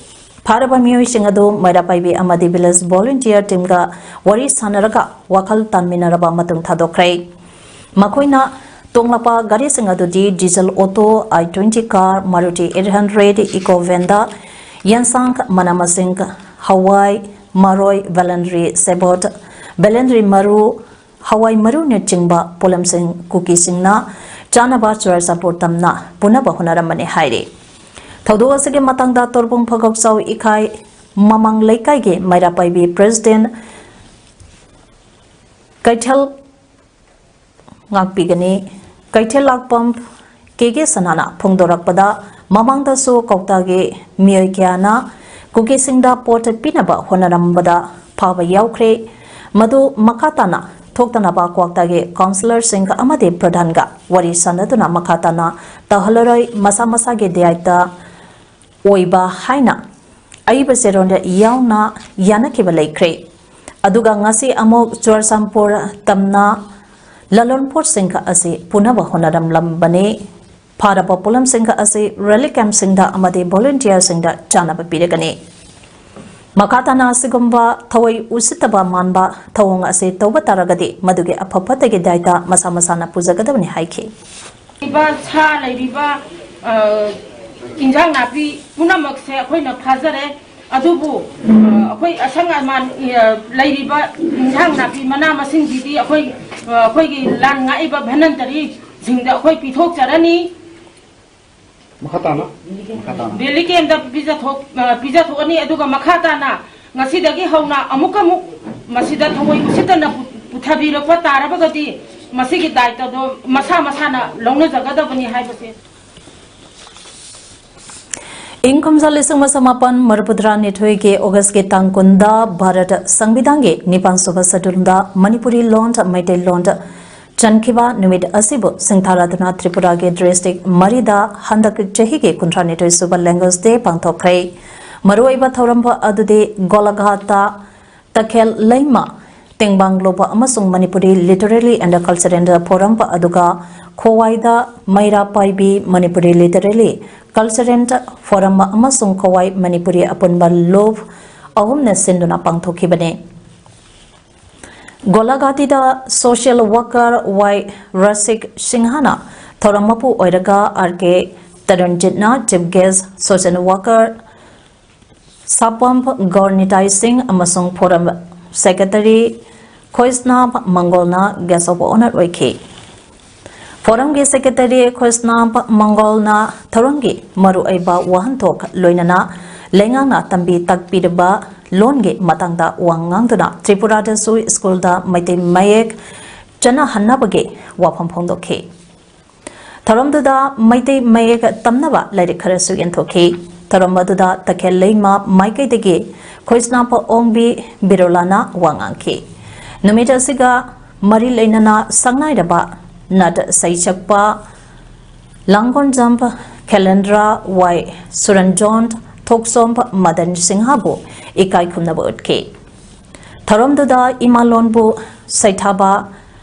ꯐꯥꯔꯕ ꯃꯤꯑꯣꯏꯁꯤꯡ ꯑꯗꯨ ꯃꯩꯔꯥ ꯄꯥꯏꯕꯤ ꯑꯃꯗꯤ ꯚꯤꯂꯦꯖ ꯚꯣꯂꯨꯟꯇꯤꯌꯔ ꯇꯤꯝꯒ ꯋꯥꯔꯤ ꯁꯥꯟꯅꯔꯒ ꯋꯥꯈꯜ ꯇꯥꯟꯃꯤꯟꯅꯔꯕ ꯃꯇꯨꯡ ꯊꯥꯗꯣꯛꯈ꯭ꯔꯦ꯫ ꯃꯈꯣꯏꯅ ꯇꯣꯡꯂꯛꯄ ꯒꯥꯔꯤꯁꯤꯡ ꯑꯗꯨꯗꯤ diesel auto, I twenty car, Maruti eight hundred, Eeco ꯚꯦꯟꯗ ꯌꯦꯟꯁꯥꯡ, ꯃꯅꯥ ꯃꯁꯤꯡ, ꯍꯋꯥꯏ, ꯃꯔꯣꯏ, ꯕꯦꯂꯟꯗ꯭ꯔꯤ, ꯁꯦꯕꯣꯠ, ꯕꯦꯂꯟꯗ꯭ꯔꯤ ꯃꯔꯨ, ꯍꯋꯥꯏ ꯃꯔꯨꯅꯆꯤꯡꯕ ꯄꯣꯠꯂꯝꯁꯤꯡ ꯀꯨꯀꯤꯁꯤꯡꯅ ꯆꯥꯅꯕ ꯆꯨꯔꯥꯆꯥꯟꯄꯨꯔ ꯇꯝꯅ ꯄꯨꯅꯕ ꯍꯣꯠꯅꯔꯝꯕꯅꯤ ꯍꯥꯏꯔꯤ꯫ ꯊꯧꯗꯣꯛ ꯑꯁꯤꯒꯤ ꯃꯇꯥꯡꯗ ꯇꯣꯔꯕꯨꯡ ꯐꯒꯣꯛꯆꯥꯎ ꯏꯀꯥꯏ ꯃꯃꯥꯡ ꯂꯩꯀꯥꯏꯒꯤ ꯃꯩꯔꯥ ꯄꯥꯏꯕꯤ ꯄ꯭ꯔꯦꯁꯤꯗꯦꯟꯠ ꯀꯩꯊꯦꯜ ꯉꯥꯛꯄꯤꯒꯅꯤ꯫ ꯀꯩꯊꯦꯜ ꯂꯥꯛꯄꯝ ꯀꯦ ꯀꯦ ꯁꯅꯥꯅ ꯐꯣꯡꯗꯣꯔꯛꯄꯗ, ꯃꯃꯥꯡꯗꯁꯨ ꯀꯧꯇꯥꯒꯤ ꯃꯤꯑꯣꯏ ꯀꯌꯥꯅ ꯀꯨꯀꯤꯁꯤꯡꯗ ꯄꯣꯠ ꯄꯤꯅꯕ ꯍꯣꯠꯅꯔꯝꯕꯗ ꯐꯥꯕ ꯌꯥꯎꯈ꯭ꯔꯦ꯫ ꯃꯗꯨ ꯃꯈꯥ ꯇꯥꯅ ꯊꯣꯛꯇꯅꯕ ꯀ꯭ꯋꯥꯛꯇꯥꯒꯤ ꯀꯥꯎꯟꯁꯤꯂꯔꯁꯤꯡ ꯑꯃꯗꯤ ꯄ꯭ꯔꯙꯥꯟꯒ ꯋꯥꯔꯤ ꯁꯥꯟꯅꯗꯨꯅ ꯃꯈꯥ ꯇꯥꯅ ꯇꯧꯍꯜꯂꯔꯣꯏ, ꯃꯁꯥ ꯃꯁꯥꯒꯤ ꯗꯥꯌꯤꯠꯇ ꯑꯣꯏꯕ ꯍꯥꯏꯅ ꯑꯏꯕ ꯆꯦꯔꯣꯜꯗ ꯌꯥꯎꯅ ꯌꯥꯅꯈꯤꯕ ꯂꯩꯈ꯭ꯔꯦ꯫ ꯑꯗꯨꯒ ꯉꯁꯤ ꯑꯃꯨꯛ ꯆꯨꯔꯆꯥꯟꯄꯨꯔ ꯇꯝꯅ ꯂꯂꯣꯟꯄꯣꯠꯁꯤꯡ ꯑꯁꯤ ꯄꯨꯅꯕ ꯍꯣꯠꯅꯔꯝꯂꯝꯕꯅꯤ꯫ ꯐꯥꯔꯕ ꯄꯣꯠꯂꯝꯁꯤꯡ ꯑꯁꯤ ꯔꯤꯂꯤꯐ ꯀꯦꯝꯞꯁꯤꯡꯗ ꯑꯃꯗꯤ ꯚꯣꯂꯨꯟꯇꯤꯌꯔꯁꯤꯡꯗ ꯆꯥꯅꯕ ꯄꯤꯔꯒꯅꯤ꯫ ꯃꯈꯥ ꯇꯥꯅ ꯑꯁꯤꯒꯨꯝꯕ ꯊꯑꯣꯏ ꯎꯁꯤꯠꯇꯕ ꯃꯥꯟꯕ ꯊꯧꯑꯣꯡ ꯑꯁꯤ ꯇꯧꯕ ꯇꯥꯔꯒꯗꯤ ꯃꯗꯨꯒꯤ ꯑꯐ ꯐꯠꯇꯒꯤ ꯗꯥꯏꯇ ꯃꯁꯥ ꯃꯁꯥꯅ ꯄꯨꯖꯒꯗꯕꯅꯤ ꯍꯥꯏꯈꯤ꯫ ꯂꯩꯔꯤꯕ ꯁꯥ ꯂꯩꯔꯤꯕ, ꯑ, ꯏꯟꯖꯥꯡ ꯅꯥꯄꯤ ꯄꯨꯝꯅꯃꯛꯁꯦ ꯑꯩꯈꯣꯏꯅ ꯐꯥꯖꯔꯦ꯫ ꯑꯗꯨꯕꯨ, ꯑ, ꯑꯩꯈꯣꯏ ꯑꯁꯪ ꯑꯃꯥꯟ, ꯑ, ꯂꯩꯔꯤꯕ ꯏꯟꯖꯥꯡ ꯅꯥꯄꯤ ꯃꯅꯥ ꯃꯁꯤꯡꯁꯤꯗꯤ ꯑꯩꯈꯣꯏ, ꯑ, ꯑꯩꯈꯣꯏꯒꯤ ꯂꯥꯟ ꯉꯥꯛꯏꯕ ꯚꯅꯟꯇꯔꯤꯁꯤꯡꯗ ꯑꯩꯈꯣꯏ ꯄꯤꯊꯣꯛꯆꯔꯅꯤ꯫ ꯃꯈꯥ ꯇꯥꯅ? ꯃꯈꯥ ꯇꯥꯅ꯫ ꯚꯦꯂꯤ ꯀꯦꯝꯗ ꯄꯤꯖꯊꯣꯛ-, ꯑ, ꯄꯤꯖꯊꯣꯛꯑꯅꯤ꯫ ꯑꯗꯨꯒ ꯃꯈꯥ ꯇꯥꯅ ꯉꯁꯤꯗꯒꯤ ꯍꯧꯅ ꯑꯃꯨꯛꯀ ꯑꯃꯨꯛ ꯃꯁꯤꯗ ꯊꯑꯣꯏ ꯎꯁꯤꯠꯇꯅ ꯄꯨ-, ꯄꯨꯊꯕꯤꯔꯛꯄ ꯇꯥꯔꯕꯒꯗꯤ ꯃꯁꯤꯒꯤ ꯗꯥꯏꯇꯗꯣ ꯃꯁꯥ ꯃꯁꯥꯅ ꯂꯧꯅꯖꯒꯗꯕꯅꯤ ꯍꯥꯏꯕꯁꯦ꯫ ꯏꯪ ꯀꯨꯝꯖꯥ ꯂꯤꯁꯤꯡ ꯑꯃ ꯆꯃꯥꯄꯟ ꯃꯔꯤꯐꯨꯇꯔꯥ ꯅꯤꯊꯣꯏꯒꯤ ꯑꯣꯒꯁꯀꯤ ꯇꯥꯡ ꯀꯨꯟꯗ ꯚꯥꯔꯠ ꯁꯪꯕꯤꯙꯥꯟꯒꯤ ꯅꯤꯄꯥꯟ ꯁꯨꯕ ꯁꯦꯗꯨꯜꯗ ꯃꯅꯤꯄꯨꯔꯤ ꯂꯣꯟ, ꯃꯩꯇꯩꯂꯣꯟ ꯆꯟꯈꯤꯕ ꯅꯨꯃꯤꯠ ꯑꯁꯤꯕꯨ ꯁꯤꯡꯊꯥꯔꯗꯨꯅ ꯇ꯭ꯔꯤꯄꯨꯔꯥꯒꯤ ꯗꯤꯁꯇ꯭ꯔꯤꯛ ꯃꯔꯤꯗ ꯍꯟꯗꯛ ꯆꯍꯤꯒꯤ ꯀꯨꯟꯊ꯭ꯔꯥ ꯅꯤꯊꯣꯏ ꯁꯨꯕ Language Day ꯄꯥꯡꯊꯣꯛꯈ꯭ꯔꯦ꯫ ꯃꯔꯨꯑꯣꯏꯕ ꯊꯧꯔꯝ ꯑꯗꯨꯗꯤ ꯒꯣꯂꯥꯘꯥꯠꯇ ꯇꯈꯦꯜ ꯂꯩꯃ ꯇꯦꯡꯕꯥꯡ ꯂꯨꯞ ꯑꯃꯁꯨꯡ Manipuri Literary and Cultural Forum, ꯑꯗꯨꯒ ꯈꯣꯋꯥꯏꯗ ꯃꯩꯔꯥ ꯄꯥꯏꯕꯤ Manipuri Literary Cultural Forum ꯑꯃꯁꯨꯡ ꯈꯣꯋꯥꯏ ꯃꯅꯤꯄꯨꯔꯤ ꯑꯄꯨꯟꯕ ꯂꯨꯞ ꯑꯍꯨꯝꯅ ꯁꯤꯟꯗꯨꯅ ꯄꯥꯡꯊꯣꯛꯈꯤꯕꯅꯤ꯫ ꯒꯣꯂꯥꯘꯥꯇꯤꯗ social worker ꯋꯥꯏ ꯔꯁꯤꯛ ꯁꯤꯡꯍꯅ ꯊꯧꯔꯝ ꯃꯄꯨ ꯑꯣꯏꯔꯒ, ꯑꯥꯔ ꯀꯦ ꯇꯔꯟꯖꯤꯠꯅ chief guest, social worker ꯁꯥꯄꯝ ꯒꯧꯔꯅꯤꯇꯥꯏ ꯁꯤꯡ ꯑꯃꯁꯨꯡ forum secretary ꯈꯣꯏꯁꯅꯥꯝ ꯃꯪꯒꯣꯜꯅ guest of honour ꯑꯣꯏꯈꯤ꯫ Forumꯒꯤ secretary ꯈꯣꯏꯁꯅꯥꯝ ꯃꯪꯒꯣꯜꯅ ꯊꯧꯔꯝꯒꯤ ꯃꯔꯨꯑꯣꯏꯕ ꯋꯥꯍꯟꯊꯣꯛ ꯂꯣꯏꯅꯅ ꯂꯩꯉꯥꯛꯅ ꯇꯝꯕꯤ ꯇꯥꯛꯄꯤꯔꯕ ꯂꯣꯟꯒꯤ ꯃꯇꯥꯡꯗ ꯋꯥ ꯉꯥꯡꯗꯨꯅ ꯇ꯭ꯔꯤꯄꯨꯔꯥꯗꯁꯨ ꯁ꯭ꯀꯨꯜꯗ ꯃꯩꯇꯩ ꯃꯌꯦꯛ ꯆꯠꯅꯍꯟꯅꯕꯒꯤ ꯋꯥꯐꯝ ꯐꯣꯡꯗꯣꯛꯈꯤ꯫ ꯊꯧꯔꯝꯗꯨꯗ ꯃꯩꯇꯩ ꯃꯌꯦꯛ ꯇꯝꯅꯕ ꯂꯥꯏꯔꯤꯛ ꯈꯔꯁꯨ ꯌꯦꯟꯊꯣꯛꯈꯤ꯫ ꯊꯧꯔꯝ ꯑꯗꯨꯗ ꯇꯈꯦꯜ ꯂꯩꯃ ꯃꯥꯏꯀꯩꯗꯒꯤ ꯈꯣꯏꯁꯅꯥꯝ ꯑꯣꯡꯕꯤ ꯕꯤꯔꯣꯂꯥꯅ ꯋꯥ ꯉꯥꯡꯈꯤ꯫ ꯅꯨꯃꯤꯠ ꯑꯁꯤꯒ ꯃꯔꯤ ꯂꯩꯅꯅ ꯁꯛꯅꯥꯏꯔꯕ ꯅꯠ ꯁꯩꯁꯛꯄ, ꯂꯥꯡꯒꯣꯜ ꯖꯝ ꯈꯦꯂꯦꯟꯗ꯭ꯔ ꯋꯥꯏ ꯁꯨꯔꯟꯖꯣꯟ ꯊꯣꯛꯆꯣꯝ ꯃꯗꯟ ꯁꯤꯡꯍꯕꯨ ꯏꯀꯥꯏ ꯈꯨꯝꯅꯕ ꯎꯠꯈꯤ꯫ ꯊꯧꯔꯝꯗꯨꯗ ꯏꯃꯥꯂꯣꯟꯕꯨ ꯁꯩꯊꯥꯕ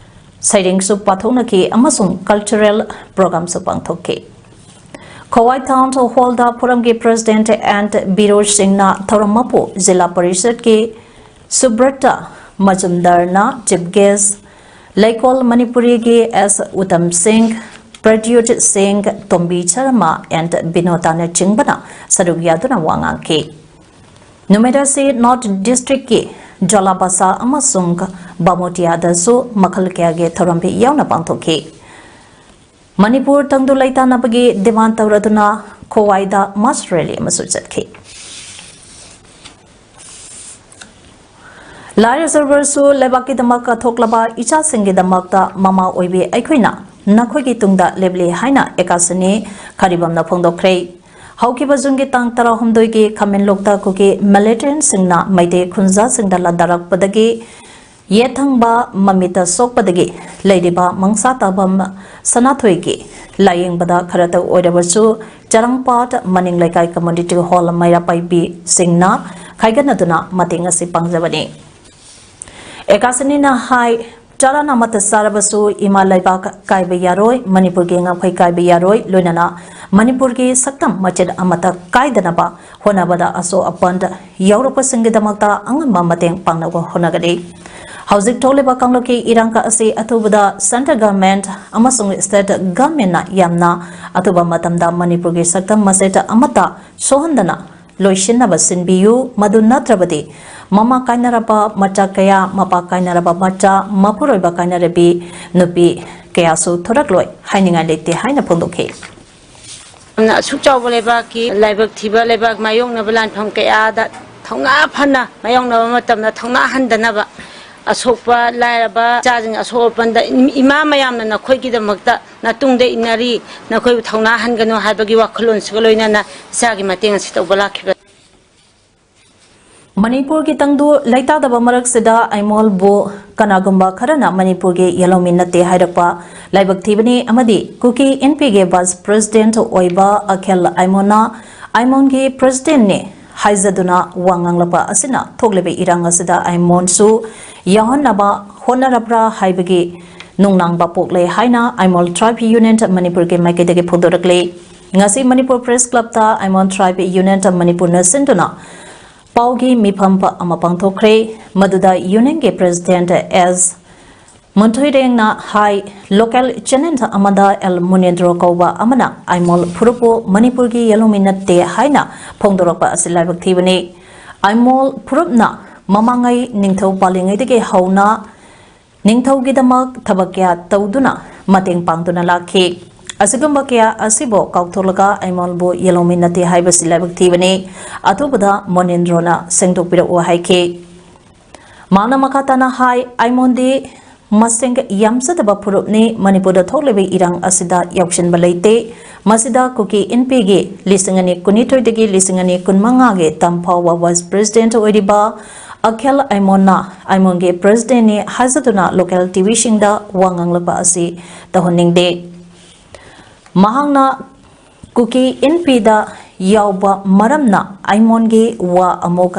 ꯁꯩꯔꯦꯡꯁꯨ ꯄꯥꯊꯣꯛꯅꯈꯤ ꯑꯃꯁꯨꯡ cultural programꯁꯨ ꯄꯥꯡꯊꯣꯛꯈꯤ꯫ ꯈꯣꯋꯥꯏ ꯇꯥꯎꯟ ꯍꯣꯜꯗ ꯐꯣꯔꯝꯒꯤ ꯄ꯭ꯔꯦꯁꯤꯗꯦꯟꯠ ꯑꯦꯟ ꯕꯤꯔꯣꯖ ꯁꯤꯡꯅ ꯊꯧꯔꯝ ꯑꯃꯕꯨ ꯖꯤꯂꯥ ꯄꯔꯤꯁꯠꯀꯤ ꯁꯨꯕ꯭ꯔꯇ ꯃꯖꯨꯝꯗꯥꯔꯅ ꯆꯤꯐ ꯒꯦꯁ꯭ꯠ, ꯂꯩꯀꯣꯜ ꯃꯅꯤꯄꯨꯔꯤꯒꯤ ꯑꯦꯁ ꯎꯇꯝ ꯁꯤꯡ, ꯄ꯭ꯔꯗ꯭ꯌꯨꯠ ꯁꯤꯡ, ꯇꯣꯝꯕꯤ ꯁꯔꯃ ꯑꯦꯟ ꯕꯤꯅꯣꯗꯥꯅꯆꯤꯡꯕꯅ ꯁꯔꯨꯛ ꯌꯥꯗꯨꯅ ꯋꯥ ꯉꯥꯡꯈꯤ꯫ ꯅꯨꯃꯤꯠ ꯑꯁꯤ ꯅꯣꯔꯠ ꯗꯤꯁꯇ꯭ꯔꯤꯛꯀꯤ ꯖꯣꯂꯥꯕꯥꯁꯥ ꯑꯃꯁꯨꯡ ꯕꯥꯃꯣꯇꯤꯌꯥꯗꯁꯨ ꯃꯈꯜ ꯀꯌꯥꯒꯤ ꯊꯧꯔꯝ ꯌꯥꯎꯅ ꯄꯥꯡꯊꯣꯛꯈꯤ꯫ ꯃꯅꯤꯄꯨꯔ ꯇꯪꯗꯨ ꯂꯩꯇꯥꯅꯕꯒꯤ ꯗꯤꯃꯥꯟ ꯇꯧꯔꯗꯨꯅ ꯈꯣꯋꯥꯏꯗ ꯃꯥꯁ ꯔꯦꯂꯤ ꯑꯃꯁꯨ ꯆꯠꯈꯤ꯫ ꯂꯥꯏꯔꯖꯔꯕꯁꯨ ꯂꯩꯕꯥꯛꯀꯤꯗꯃꯛ ꯀꯠꯊꯣꯛꯂꯕ ꯏꯆꯥꯁꯤꯡꯒꯤꯗꯃꯛꯇ ꯃꯃꯥ ꯑꯣꯏꯕꯤ ꯑꯩꯈꯣꯏꯅ ꯅꯈꯣꯏꯒꯤ ꯇꯨꯡꯗ ꯂꯦꯞꯂꯤ ꯍꯥꯏꯅ ꯑꯦꯀꯥꯁꯤꯅꯤ ꯈꯔꯤꯕꯝꯅ ꯐꯣꯡꯗꯣꯛꯈ꯭ꯔꯦ꯫ ꯍꯧꯈꯤꯕ ꯖꯨꯟꯒꯤ ꯇꯥꯡ ꯇꯔꯥꯍꯨꯝꯗꯣꯏꯒꯤ ꯈꯥꯃꯦꯟꯂꯣꯛꯇ ꯀꯨꯀꯤ ꯃꯤꯂꯤꯇꯦꯟꯠꯁꯤꯡꯅ ꯃꯩꯇꯩ ꯈꯨꯟꯖꯥꯁꯤꯡꯗ ꯂꯥꯟꯗꯥꯔꯛꯄꯗꯒꯤ ꯌꯦꯠ ꯊꯪꯕ ꯃꯃꯤꯠꯇ ꯁꯣꯛꯄꯗꯒꯤ ꯂꯩꯔꯤꯕ ꯃꯪꯁꯥ ꯇꯥꯕꯝ ꯁꯅꯥꯊꯣꯏꯒꯤ ꯂꯥꯌꯦꯡꯕꯗ ꯈꯔꯇ ꯑꯣꯏꯔꯕꯁꯨ ꯆꯔꯪꯄꯥꯠ ꯃꯅꯤꯡ ꯂꯩꯀꯥꯏ ꯀꯝꯃ꯭ꯌꯨꯅꯤꯇꯤ ꯍꯣꯜ ꯃꯩꯔꯥ ꯄꯥꯏꯕꯤꯁꯤꯡꯅ ꯈꯥꯏꯒꯠꯅꯗꯨꯅ ꯃꯇꯦꯡ ꯑꯁꯤ ꯄꯥꯡꯖꯕꯅꯤ꯫ ꯑꯦꯀꯥꯁꯤꯅꯤꯅ ꯍꯥꯏ, ꯆꯔꯥꯅ ꯑꯃꯠꯇ ꯆꯥꯔꯕꯁꯨ ꯏꯃꯥ ꯂꯩꯕꯥꯛ ꯀꯥꯏꯕ ꯌꯥꯔꯣꯏ, ꯃꯅꯤꯄꯨꯔꯒꯤ ꯉꯝꯈꯩ ꯀꯥꯏꯕ ꯌꯥꯔꯣꯏ, ꯂꯣꯏꯅꯅ ꯃꯅꯤꯄꯨꯔꯒꯤ ꯁꯛꯇꯝ ꯃꯆꯦꯠ ꯑꯃꯠꯇ ꯀꯥꯏꯗꯅꯕ ꯍꯣꯠꯅꯕꯗ ꯑꯁꯣꯛ ꯑꯄꯟ ꯌꯥꯎꯔꯛꯄꯁꯤꯡꯒꯤꯗꯃꯛꯇ ꯑꯉꯝꯕ ꯃꯇꯦꯡ ꯄꯥꯡꯅꯕ ꯍꯣꯠꯅꯒꯅꯤ꯫ ꯍꯧꯖꯤꯛ ꯊꯣꯛꯂꯤꯕ ꯀꯥꯡꯂꯨꯞꯀꯤ ꯏꯔꯥꯡ ꯑꯁꯤ ꯑꯊꯨꯕꯗ central government ꯑꯃꯁꯨꯡ state governmentꯅ ꯌꯥꯝꯅ ꯑꯊꯨꯕ ꯃꯇꯝꯗ ꯃꯅꯤꯄꯨꯔꯒꯤ ꯁꯛꯇꯝ ꯃꯆꯦꯠ ꯑꯃꯠꯇ ꯁꯣꯛꯍꯟꯗꯅ ꯂꯣꯏꯁꯤꯟꯅꯕ ꯁꯤꯟꯕꯤꯌꯨ, ꯃꯗꯨ ꯅꯠꯇ꯭ꯔꯕꯗꯤ ꯃꯃꯥ ꯀꯥꯏꯅꯔꯕ ꯃꯆꯥ ꯀꯌꯥ, ꯃꯄꯥ ꯀꯥꯏꯅꯔꯕ ꯃꯆꯥ, ꯃꯄꯨꯔꯣꯏꯕ ꯀꯥꯏꯅꯔꯕꯤ ꯅꯨꯄꯤ ꯀꯌꯥꯁꯨ ꯊꯣꯔꯛꯂꯣꯏ ꯍꯥꯏꯅꯤꯡꯉꯥꯏ ꯂꯩꯇꯦ ꯍꯥꯏꯅ ꯐꯣꯡꯗꯣꯛꯈꯤ꯫ ꯌꯥꯝꯅ ꯑꯁꯨꯛ ꯆꯥꯎꯕ ꯂꯩꯕꯥꯛꯀꯤ ꯂꯥꯏꯕꯛ ꯊꯤꯕ ꯂꯩꯕꯥꯛ ꯃꯥꯌꯣꯛꯅꯕ ꯂꯥꯟꯐꯝ ꯀꯌꯥꯗ ꯊꯧꯅꯥ ꯐꯅ ꯃꯥꯌꯣꯛꯅꯕ ꯃꯇꯝꯗ ꯊꯧꯅꯥ ꯍꯟꯗꯅꯕ, ꯑꯁꯣꯛꯄ ꯂꯥꯏꯔꯕ ꯏꯆꯥꯁꯤꯡ ꯑꯁꯣꯛ ꯑꯄꯟꯗ ꯏꯃꯥ ꯃꯌꯥꯝꯅ ꯅꯈꯣꯏꯒꯤꯗꯃꯛꯇ ꯅꯇꯨꯡꯗ ꯏꯟꯅꯔꯤ, ꯅꯈꯣꯏꯕꯨ ꯊꯧꯅꯥ ꯍꯟꯒꯅꯨ ꯍꯥꯏꯕꯒꯤ ꯋꯥꯈꯜꯂꯣꯟꯁꯤꯒ ꯂꯣꯏꯅꯅ ꯏꯆꯥꯒꯤ ꯃꯇꯦꯡ ꯑꯁꯤ ꯇꯧꯕ ꯂꯥꯛꯈꯤꯕ꯫ ꯃꯅꯤꯄꯨꯔꯒꯤ ꯇꯪꯗꯨ ꯂꯩꯇꯥꯗꯕ ꯃꯔꯛꯁꯤꯗ ꯑꯥꯏꯃꯣꯜꯕꯨ ꯀꯅꯥꯒꯨꯝꯕ ꯈꯔꯅ ꯃꯅꯤꯄꯨꯔꯒꯤ ꯌꯦꯜꯍꯧꯃꯤ ꯅꯠꯇꯦ ꯍꯥꯏꯔꯛꯄ ꯂꯥꯏꯕꯛ ꯊꯤꯕꯅꯤ ꯑꯃꯗꯤ ꯀꯨꯀꯤ ꯏꯟꯄꯤꯒꯤ vice president ꯑꯣꯏꯕ ꯑꯈꯤꯜ ꯑꯥꯏꯃꯣꯟꯅ ꯑꯥꯏꯃꯣꯟꯒꯤ presidentꯅꯤ ꯍꯥꯏꯖꯗꯨꯅ ꯋꯥ ꯉꯥꯡꯂꯛꯄ ꯑꯁꯤꯅ ꯊꯣꯛꯂꯤꯕ ꯏꯔꯥꯡ ꯑꯁꯤꯗ ꯑꯥꯏꯃꯣꯟꯁꯨ ꯌꯥꯎꯍꯟꯅꯕ ꯍꯣꯠꯅꯔꯕ꯭ꯔꯥ ꯍꯥꯏꯕꯒꯤ ꯅꯨꯡꯅꯥꯡꯕ ꯄꯣꯛꯂꯦ ꯍꯥꯏꯅ ꯑꯥꯏꯃꯣꯜ tribe unit ꯃꯅꯤꯄꯨꯔꯒꯤ ꯃꯥꯏꯀꯩꯗꯒꯤ ꯐꯣꯡꯗꯣꯔꯛꯂꯤ꯫ ꯉꯁꯤ ꯃꯅꯤꯄꯨꯔ ꯄ꯭ꯔꯦꯁ ꯀ꯭ꯂꯕꯇ ꯑꯥꯏꯃꯣꯟ ꯇ꯭ꯔꯥꯏꯕ ꯌꯨꯅꯤꯌꯟ ꯃꯅꯤꯄꯨꯔꯅ ꯁꯤꯟꯗꯨꯅ ꯄꯥꯎꯒꯤ ꯃꯤꯐꯝ ꯑꯃ ꯄꯥꯡꯊꯣꯛꯈ꯭ꯔꯦ꯫ ꯃꯗꯨꯗ ꯌꯨꯅꯤꯌꯟꯒꯤ ꯄ꯭ꯔꯦꯁꯤꯗꯦꯟꯠ ꯑꯦꯁ ꯃꯨꯟꯊꯣꯏꯔꯦꯡꯅ ꯍꯥꯏ, ꯂꯣꯀꯦꯜ ꯆꯦꯅꯦꯜ ꯑꯃꯗ ꯑꯦꯜ ꯃꯨꯅꯦꯟꯗ꯭ꯔꯣ ꯀꯧꯕ ꯑꯃꯅ ꯑꯥꯏꯃꯣꯜ ꯐꯨꯔꯨꯞꯄꯨ ꯃꯅꯤꯄꯨꯔꯒꯤ ꯌꯦꯜꯍꯧꯃꯤ ꯅꯠꯇꯦ ꯍꯥꯏꯅ ꯐꯣꯡꯗꯣꯔꯛꯄ ꯑꯁꯤ ꯂꯥꯏꯕꯛ ꯊꯤꯕꯅꯤ꯫ ꯑꯥꯏꯃꯣꯜ ꯐꯨꯔꯨꯞꯅ ꯃꯃꯥꯡꯉꯩ ꯅꯤꯡꯊꯧ ꯄꯥꯜꯂꯤꯉꯩꯗꯒꯤ ꯍꯧꯅ ꯅꯤꯡꯊꯧꯒꯤꯗꯃꯛ ꯊꯕꯛ ꯀꯌꯥ ꯇꯧꯗꯨꯅ ꯃꯇꯦꯡ ꯄꯥꯡꯗꯨꯅ ꯂꯥꯛꯈꯤ꯫ ꯑꯁꯤꯒꯨꯝꯕ ꯀꯌꯥ ꯑꯁꯤꯕꯨ ꯀꯥꯎꯊꯣꯛꯂꯒ ꯑꯥꯏꯃꯣꯜꯕꯨ ꯌꯦꯜꯍꯧꯃꯤ ꯅꯠꯇꯦ ꯍꯥꯏꯕꯁꯤ ꯂꯥꯏꯕꯛ ꯊꯤꯕꯅꯤ꯫ ꯑꯊꯨꯕꯗ ꯃꯣꯅꯦꯟꯗ꯭ꯔꯣꯅ ꯁꯦꯡꯗꯣꯛꯄꯤꯔꯛꯎ ꯍꯥꯏꯈꯤ꯫ ꯃꯍꯥꯛꯅ ꯃꯈꯥ ꯇꯥꯅ ꯍꯥꯏ, ꯑꯥꯏꯃꯣꯟꯗꯤ ꯃꯁꯤꯡ ꯌꯥꯝꯖꯗꯕ ꯐꯨꯔꯨꯞꯅꯤ꯫ ꯃꯅꯤꯄꯨꯔꯗ ꯊꯣꯛꯂꯤꯕ ꯏꯔꯥꯡ ꯑꯁꯤꯗ ꯌꯥꯎꯁꯤꯟꯕ ꯂꯩꯇꯦ꯫ ꯃꯁꯤꯗ ꯀꯨꯀꯤ ꯏꯟꯄꯤꯒꯤ ꯂꯤꯁꯤꯡ ꯑꯅꯤ ꯀꯨꯟꯅꯤꯊꯣꯏꯗꯒꯤ ꯂꯤꯁꯤꯡ ꯑꯅꯤ ꯀꯨꯟꯃꯉꯥꯒꯤ ꯇꯝ ꯐꯥꯎꯕ ꯚꯥꯏꯁ ꯄ꯭ꯔꯦꯁꯤꯗꯦꯟꯠ ꯑꯣꯏꯔꯤꯕ ꯑꯈꯦꯜ ꯑꯥꯏꯃꯣꯟꯅ ꯑꯥꯏꯃꯣꯟꯒꯤ ꯄ꯭ꯔꯦꯁꯤꯗꯦꯟꯠꯅꯤ ꯍꯥꯏꯖꯗꯨꯅ ꯂꯣꯀꯦꯜ ꯇꯤꯚꯤꯁꯤꯡꯗ ꯋꯥ ꯉꯥꯡꯂꯛꯄ ꯑꯁꯤ ꯇꯧꯍꯟꯅꯤꯡꯗꯦ꯫ ꯃꯍꯥꯛꯅ ꯀꯨꯀꯤ ꯏꯟꯄꯤꯗ ꯌꯥꯎꯕ ꯃꯔꯝꯅ ꯑꯥꯏꯃꯣꯟꯒꯤ ꯋꯥ ꯑꯃꯨꯛ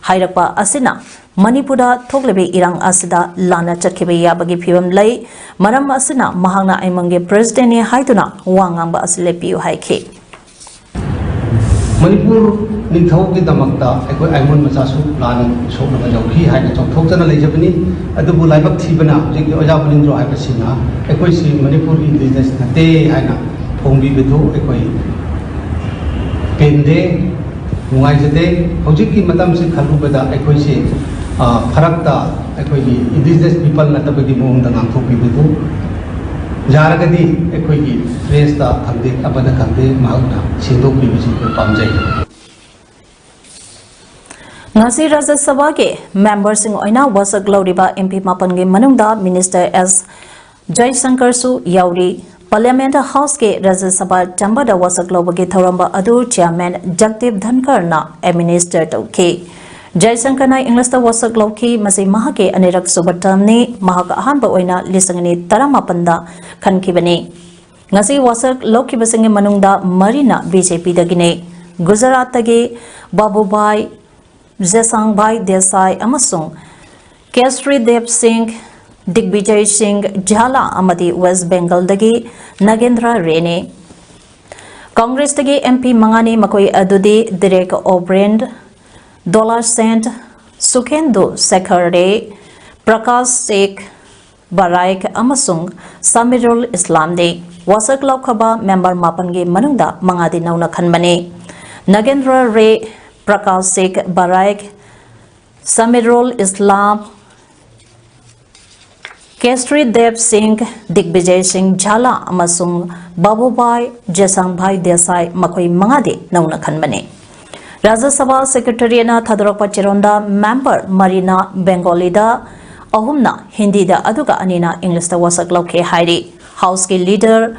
ꯍꯥꯏꯔꯛꯄ ꯑꯁꯤꯅ ꯃꯅꯤꯄꯨꯔꯗ ꯊꯣꯛꯂꯤꯕ ꯏꯔꯥꯡ ꯑꯁꯤꯗ ꯂꯥꯟꯅ ꯆꯠꯈꯤꯕ ꯌꯥꯕꯒꯤ ꯐꯤꯕꯝ ꯂꯩ꯫ ꯃꯔꯝ ꯑꯁꯤꯅ ꯃꯍꯥꯛꯅ ꯑꯥꯏꯃꯣꯟꯒꯤ ꯄ꯭ꯔꯦꯁꯤꯗꯦꯟꯠꯅꯤ ꯍꯥꯏꯗꯨꯅ ꯋꯥ ꯉꯥꯡꯕ ꯑꯁꯤ ꯂꯦꯞꯄꯤꯌꯨ ꯍꯥꯏꯈꯤ꯫ ꯃꯅꯤꯄꯨꯔ ꯅꯤꯡꯊꯧꯒꯤꯗꯃꯛꯇ ꯑꯩꯈꯣꯏ ꯑꯥꯏꯃꯣꯟ ꯃꯆꯥꯁꯨ ꯂꯥꯟ ꯁꯣꯛꯅꯕ ꯌꯥꯎꯈꯤ ꯍꯥꯏꯅ ꯆꯥꯎꯊꯣꯛꯆꯅ ꯂꯩꯖꯕꯅꯤ꯫ ꯑꯗꯨꯕꯨ ꯂꯥꯏꯕꯛ ꯊꯤꯕꯅ ꯍꯧꯖꯤꯛꯀꯤ ꯑꯣꯖꯥ ꯃꯨꯅꯤꯟꯗ꯭ꯔꯣ ꯍꯥꯏꯕꯁꯤꯅ ꯑꯩꯈꯣꯏꯁꯤ ꯃꯅꯤꯄꯨꯔꯒꯤ ꯏꯟꯗꯤꯖꯤꯅꯁ ꯅꯠꯇꯦ ꯍꯥꯏꯅ ꯐꯣꯡꯕꯤꯕꯗꯨ ꯑꯩꯈꯣꯏ ꯄꯦꯟꯗꯦ, ꯅꯨꯡꯉꯥꯏꯖꯗꯦ꯫ ꯍꯧꯖꯤꯛꯀꯤ ꯃꯇꯝꯁꯤ ꯈꯜꯂꯨꯕꯗ ꯑꯩꯈꯣꯏꯁꯤ, ꯑ, ꯐꯔꯛꯇ ꯑꯩꯈꯣꯏꯒꯤ ꯏꯟꯗꯤꯖꯤꯅꯁ ꯄꯤꯄꯜ ꯅꯠꯇꯕꯒꯤ ꯃꯑꯣꯡꯗ ꯉꯥꯡꯊꯣꯛꯄꯤꯕꯗꯨ ꯌꯥꯔꯒꯗꯤ ꯑꯩꯈꯣꯏꯒꯤ ꯄ꯭ꯔꯦꯁꯇ ꯈꯪꯗꯦ, ꯑꯃꯗ ꯈꯪꯗꯦ, ꯃꯍꯥꯛꯅ ꯁꯦꯡꯗꯣꯛꯄꯤꯕꯁꯤ ꯑꯩꯈꯣꯏ ꯄꯥꯝꯖꯩ꯫ ꯉꯁꯤ ꯔꯥꯖ꯭ꯌ ꯁꯚꯥꯒꯤ ꯃꯦꯝꯕꯔꯁꯤꯡ ꯑꯣꯏꯅ ꯋꯥꯁꯛ ꯂꯧꯔꯤꯕ ꯑꯦꯝ ꯄꯤ ꯃꯥꯄꯟꯒꯤ ꯃꯅꯨꯡꯗ ꯃꯤꯅꯤꯁꯇꯔ ꯑꯦꯁ ꯖꯌꯁꯪꯀꯔꯁꯨ ꯌꯥꯎꯔꯤ꯫ ꯄꯥꯔꯂꯤꯌꯥꯃꯦꯟꯠ ꯍꯥꯎꯁꯀꯤ ꯔꯥꯖ꯭ꯌ ꯁꯚꯥ ꯆꯦꯝꯕꯔꯗ ꯋꯥꯁꯛ ꯂꯧꯕꯒꯤ ꯊꯧꯔꯝ ꯑꯗꯨ ꯆꯤꯌꯥꯔꯃꯦꯟ ꯖꯒꯗꯤꯞ ꯙꯟꯀꯔꯅ ꯑꯦꯗꯃꯤꯅꯤꯁꯇꯔ ꯇꯧꯈꯤ꯫ ꯖꯌꯁꯪꯀꯔꯅ ꯏꯪꯂꯤꯁꯇ ꯋꯥꯁꯛ ꯂꯧꯈꯤ꯫ ꯃꯁꯤ ꯃꯍꯥꯛꯀꯤ ꯑꯅꯤꯔꯛ ꯁꯨꯕ ꯇꯔꯝꯅꯤ꯫ ꯃꯍꯥꯛ ꯑꯍꯥꯟꯕ ꯑꯣꯏꯅ ꯂꯤꯁꯤꯡ ꯑꯅꯤ ꯇꯔꯥꯃꯥꯄꯟꯗ ꯈꯟꯈꯤꯕꯅꯤ꯫ ꯉꯁꯤ ꯋꯥꯁꯛ ꯂꯧꯈꯤꯕꯁꯤꯡꯒꯤ ꯃꯅꯨꯡꯗ ꯃꯔꯤꯅ ꯕꯤ ꯖꯦ ꯄꯤꯗꯒꯤꯅꯤ꯫ ꯒꯨꯖꯔꯥꯠꯇꯒꯤ ꯕꯥꯕꯨꯚꯥꯏ ꯖꯦꯁꯥꯡꯚꯥꯏ ꯗꯦꯁꯥꯏ ꯑꯃꯁꯨꯡ ꯀꯦꯁ꯭ꯔꯤ ꯗꯦꯕ ꯁꯤꯡ, ꯗꯤꯒꯕꯤꯖꯌ ꯁꯤꯡ ꯖꯥꯂꯥ ꯑꯃꯗꯤ ꯋꯦꯁ꯭ꯠ ꯕꯦꯡꯒꯜꯗꯒꯤ ꯅꯥꯒꯦꯟꯗ꯭ꯔ ꯔꯦꯅꯦ꯫ ꯀꯪꯒ꯭ꯔꯦꯁꯇꯒꯤ ꯑꯦꯝ ꯄꯤ ꯃꯉꯥꯅꯤ, ꯃꯈꯣꯏ ꯑꯗꯨꯗꯤ ꯗꯤꯔꯦꯛ ꯑꯣꯕ꯭ꯔꯦꯟ, ꯗꯣꯂꯥ ꯁꯦꯟ, ꯁꯨꯈꯦꯟꯗꯨ ꯁꯦꯈꯔ ꯔꯦ, ꯄ꯭ꯔꯀꯥꯁ ꯁꯦꯈ ꯕꯔꯥꯏꯛ ꯑꯃꯁꯨꯡ ꯁꯥꯃꯤꯔꯨꯜ ꯏꯁꯂꯥꯝꯅꯤ꯫ ꯋꯥꯁꯛ ꯂꯧꯈ꯭ꯔꯕ ꯃꯦꯝꯕꯔ ꯃꯥꯄꯟꯒꯤ ꯃꯅꯨꯡꯗ ꯃꯉꯥꯗꯤ ꯅꯧꯅ ꯈꯟꯕꯅꯤ꯫ ꯅꯒꯦꯟꯗ꯭ꯔ ꯔꯦ, ꯄ꯭ꯔꯀꯥꯁ ꯁꯦꯈ ꯕꯔꯥꯏꯛ, ꯁꯥꯃꯤꯔꯨꯜ ꯏꯁꯂꯥꯝ, ꯀꯦꯁ꯭ꯔꯤ ꯗꯦꯕ ꯁꯤꯡ, ꯗꯤꯒꯕꯤꯖꯌ ꯁꯤꯡ ꯖꯥꯂꯥ ꯑꯃꯁꯨꯡ ꯕꯥꯕꯨꯚꯥꯏ ꯖꯦꯁꯥꯡꯚꯥꯏ ꯗꯦꯁꯥꯏ, ꯃꯈꯣꯏ ꯃꯉꯥꯗꯤ ꯅꯧꯅ ꯈꯟꯕꯅꯤ꯫ ꯔꯥꯖ꯭ꯌ ꯁꯚꯥ ꯁꯦꯀ꯭ꯔꯦꯇꯔꯤꯌꯦꯠꯅ ꯊꯥꯗꯣꯔꯛꯄ ꯆꯦꯔꯣꯜꯗ ꯃꯦꯝꯕꯔ ꯃꯔꯤꯅ ꯕꯦꯡꯒꯣꯂꯤꯗ, ꯑꯍꯨꯝꯅ ꯍꯤꯟꯗꯤꯗ ꯑꯗꯨꯒ ꯑꯅꯤꯅ ꯏꯪꯂꯤꯁꯇ ꯋꯥꯁꯛ ꯂꯧꯈꯤ ꯍꯥꯏꯔꯤ꯫ ꯍꯥꯎꯁꯀꯤ leader,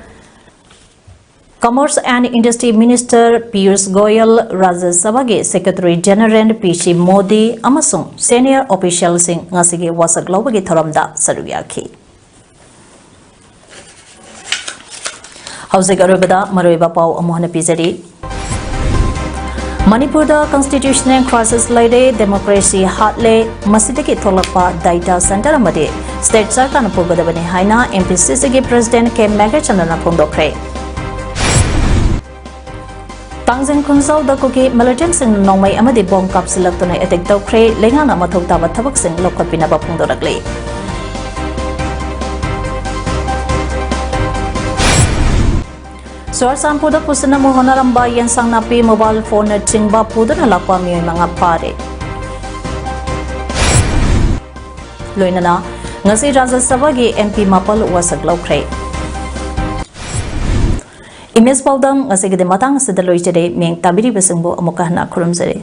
Commerce and Industry Minister Piyush Goyal, Rajya ꯁꯚꯥꯒꯤ ꯁꯦꯀ꯭ꯔꯦꯇꯔꯤ ꯖꯦꯅꯔꯦꯜ ꯄꯤ ꯁꯤ ꯃꯣꯗꯤ ꯑꯃꯁꯨꯡ ꯁꯦꯅꯤꯌꯔ ꯑꯣꯐꯤꯁꯤꯌꯦꯜꯁꯤꯡ ꯉꯁꯤꯒꯤ ꯋꯥꯁꯛ ꯂꯧꯕꯒꯤ ꯊꯧꯔꯝꯗ ꯁꯔꯨꯛ ꯌꯥꯈꯤ꯫ ꯍꯧꯖꯤꯛ ꯑꯔꯣꯏꯕꯗ ꯃꯔꯨꯑꯣꯏꯕ ꯄꯥꯎ ꯑꯃꯨꯛ ꯍꯟꯅ ꯄꯤꯖꯔꯤ꯫ ꯃꯅꯤꯄꯨꯔꯗ ꯀꯟꯁꯇꯤꯇ꯭ꯌꯨꯁꯅꯦꯜ ꯀ꯭ꯔꯥꯏꯁꯤꯁ ꯂꯩꯔꯦ, ꯗꯦꯃꯣꯀ꯭ꯔꯦꯁꯤ ꯍꯥꯠꯂꯦ, ꯃꯁꯤꯗꯒꯤ ꯊꯣꯛꯂꯛꯄ ꯗꯥꯇꯥ ꯁꯦꯟꯇꯔ ꯑꯃꯗꯤ ꯁ꯭ꯇꯦꯠ ꯁꯔꯀꯥꯔꯅ ꯄꯨꯒꯗꯕꯅꯤ ꯍꯥꯏꯅ ꯑꯦꯝ ꯄꯤ ꯁꯤ ꯁꯤꯒꯤ ꯄ꯭ꯔꯦꯁꯤꯗꯦꯟꯠ ꯀꯦ ꯃꯦꯘꯆꯟꯗ꯭ꯔꯅ ꯐꯣꯡꯗꯣꯛꯈ꯭ꯔꯦ꯫ ꯇꯥꯡꯖꯤꯡ ꯈꯨꯟꯖꯥꯎꯗ ꯀꯨꯀꯤ ꯃꯤꯂꯤꯇꯦꯟꯠꯁꯤꯡꯅ ꯅꯣꯡꯃꯩ ꯑꯃꯗꯤ ꯕꯣꯝ ꯀꯥꯞꯁꯤꯜꯂꯛꯇꯨꯅ ꯑꯦꯇꯦꯛ ꯇꯧꯈ꯭ꯔꯦ, ꯂꯩꯉꯥꯛꯅ ꯃꯊꯧ ꯇꯥꯕ ꯊꯕꯛꯁꯤꯡ ꯂꯧꯈꯠꯄꯤꯅꯕ ꯐꯣꯡꯗꯣꯔꯛꯂꯤ꯫ ꯆꯨꯔꯥꯆꯥꯟꯄꯨꯔꯗ ꯄꯨꯁꯤꯟꯅꯕ ꯍꯣꯠꯅꯔꯝꯕ ꯌꯦꯟꯁꯥꯡ ꯅꯥꯄꯤ, ꯃꯣꯕꯥꯏꯜ ꯐꯣꯟꯅꯆꯤꯡꯕ ꯄꯨꯗꯨꯅ ꯂꯥꯛꯄ ꯃꯤꯑꯣꯏ ꯃꯉꯥ ꯐꯥꯔꯦ꯫ ꯂꯣꯏꯅꯅ ꯉꯁꯤ ꯔꯥꯖ꯭ꯌ ꯁꯚꯥꯒꯤ ꯑꯦꯝ ꯄꯤ ꯃꯥꯄꯜ ꯋꯥꯁꯛ ꯂꯧꯈ꯭ꯔꯦ꯫ ꯏꯃꯦꯖ ꯄꯥꯎꯗꯝ ꯉꯁꯤꯒꯤꯗꯤ ꯃꯇꯥꯡ ꯑꯁꯤꯗ ꯂꯣꯏꯖꯔꯦ꯫ ꯃꯤꯌꯦꯡ ꯇꯥꯕꯤꯔꯤꯕꯁꯤꯡꯕꯨ ꯑꯃꯨꯛꯀ ꯍꯟꯅ ꯈꯨꯔꯨꯝꯖꯔꯤ꯫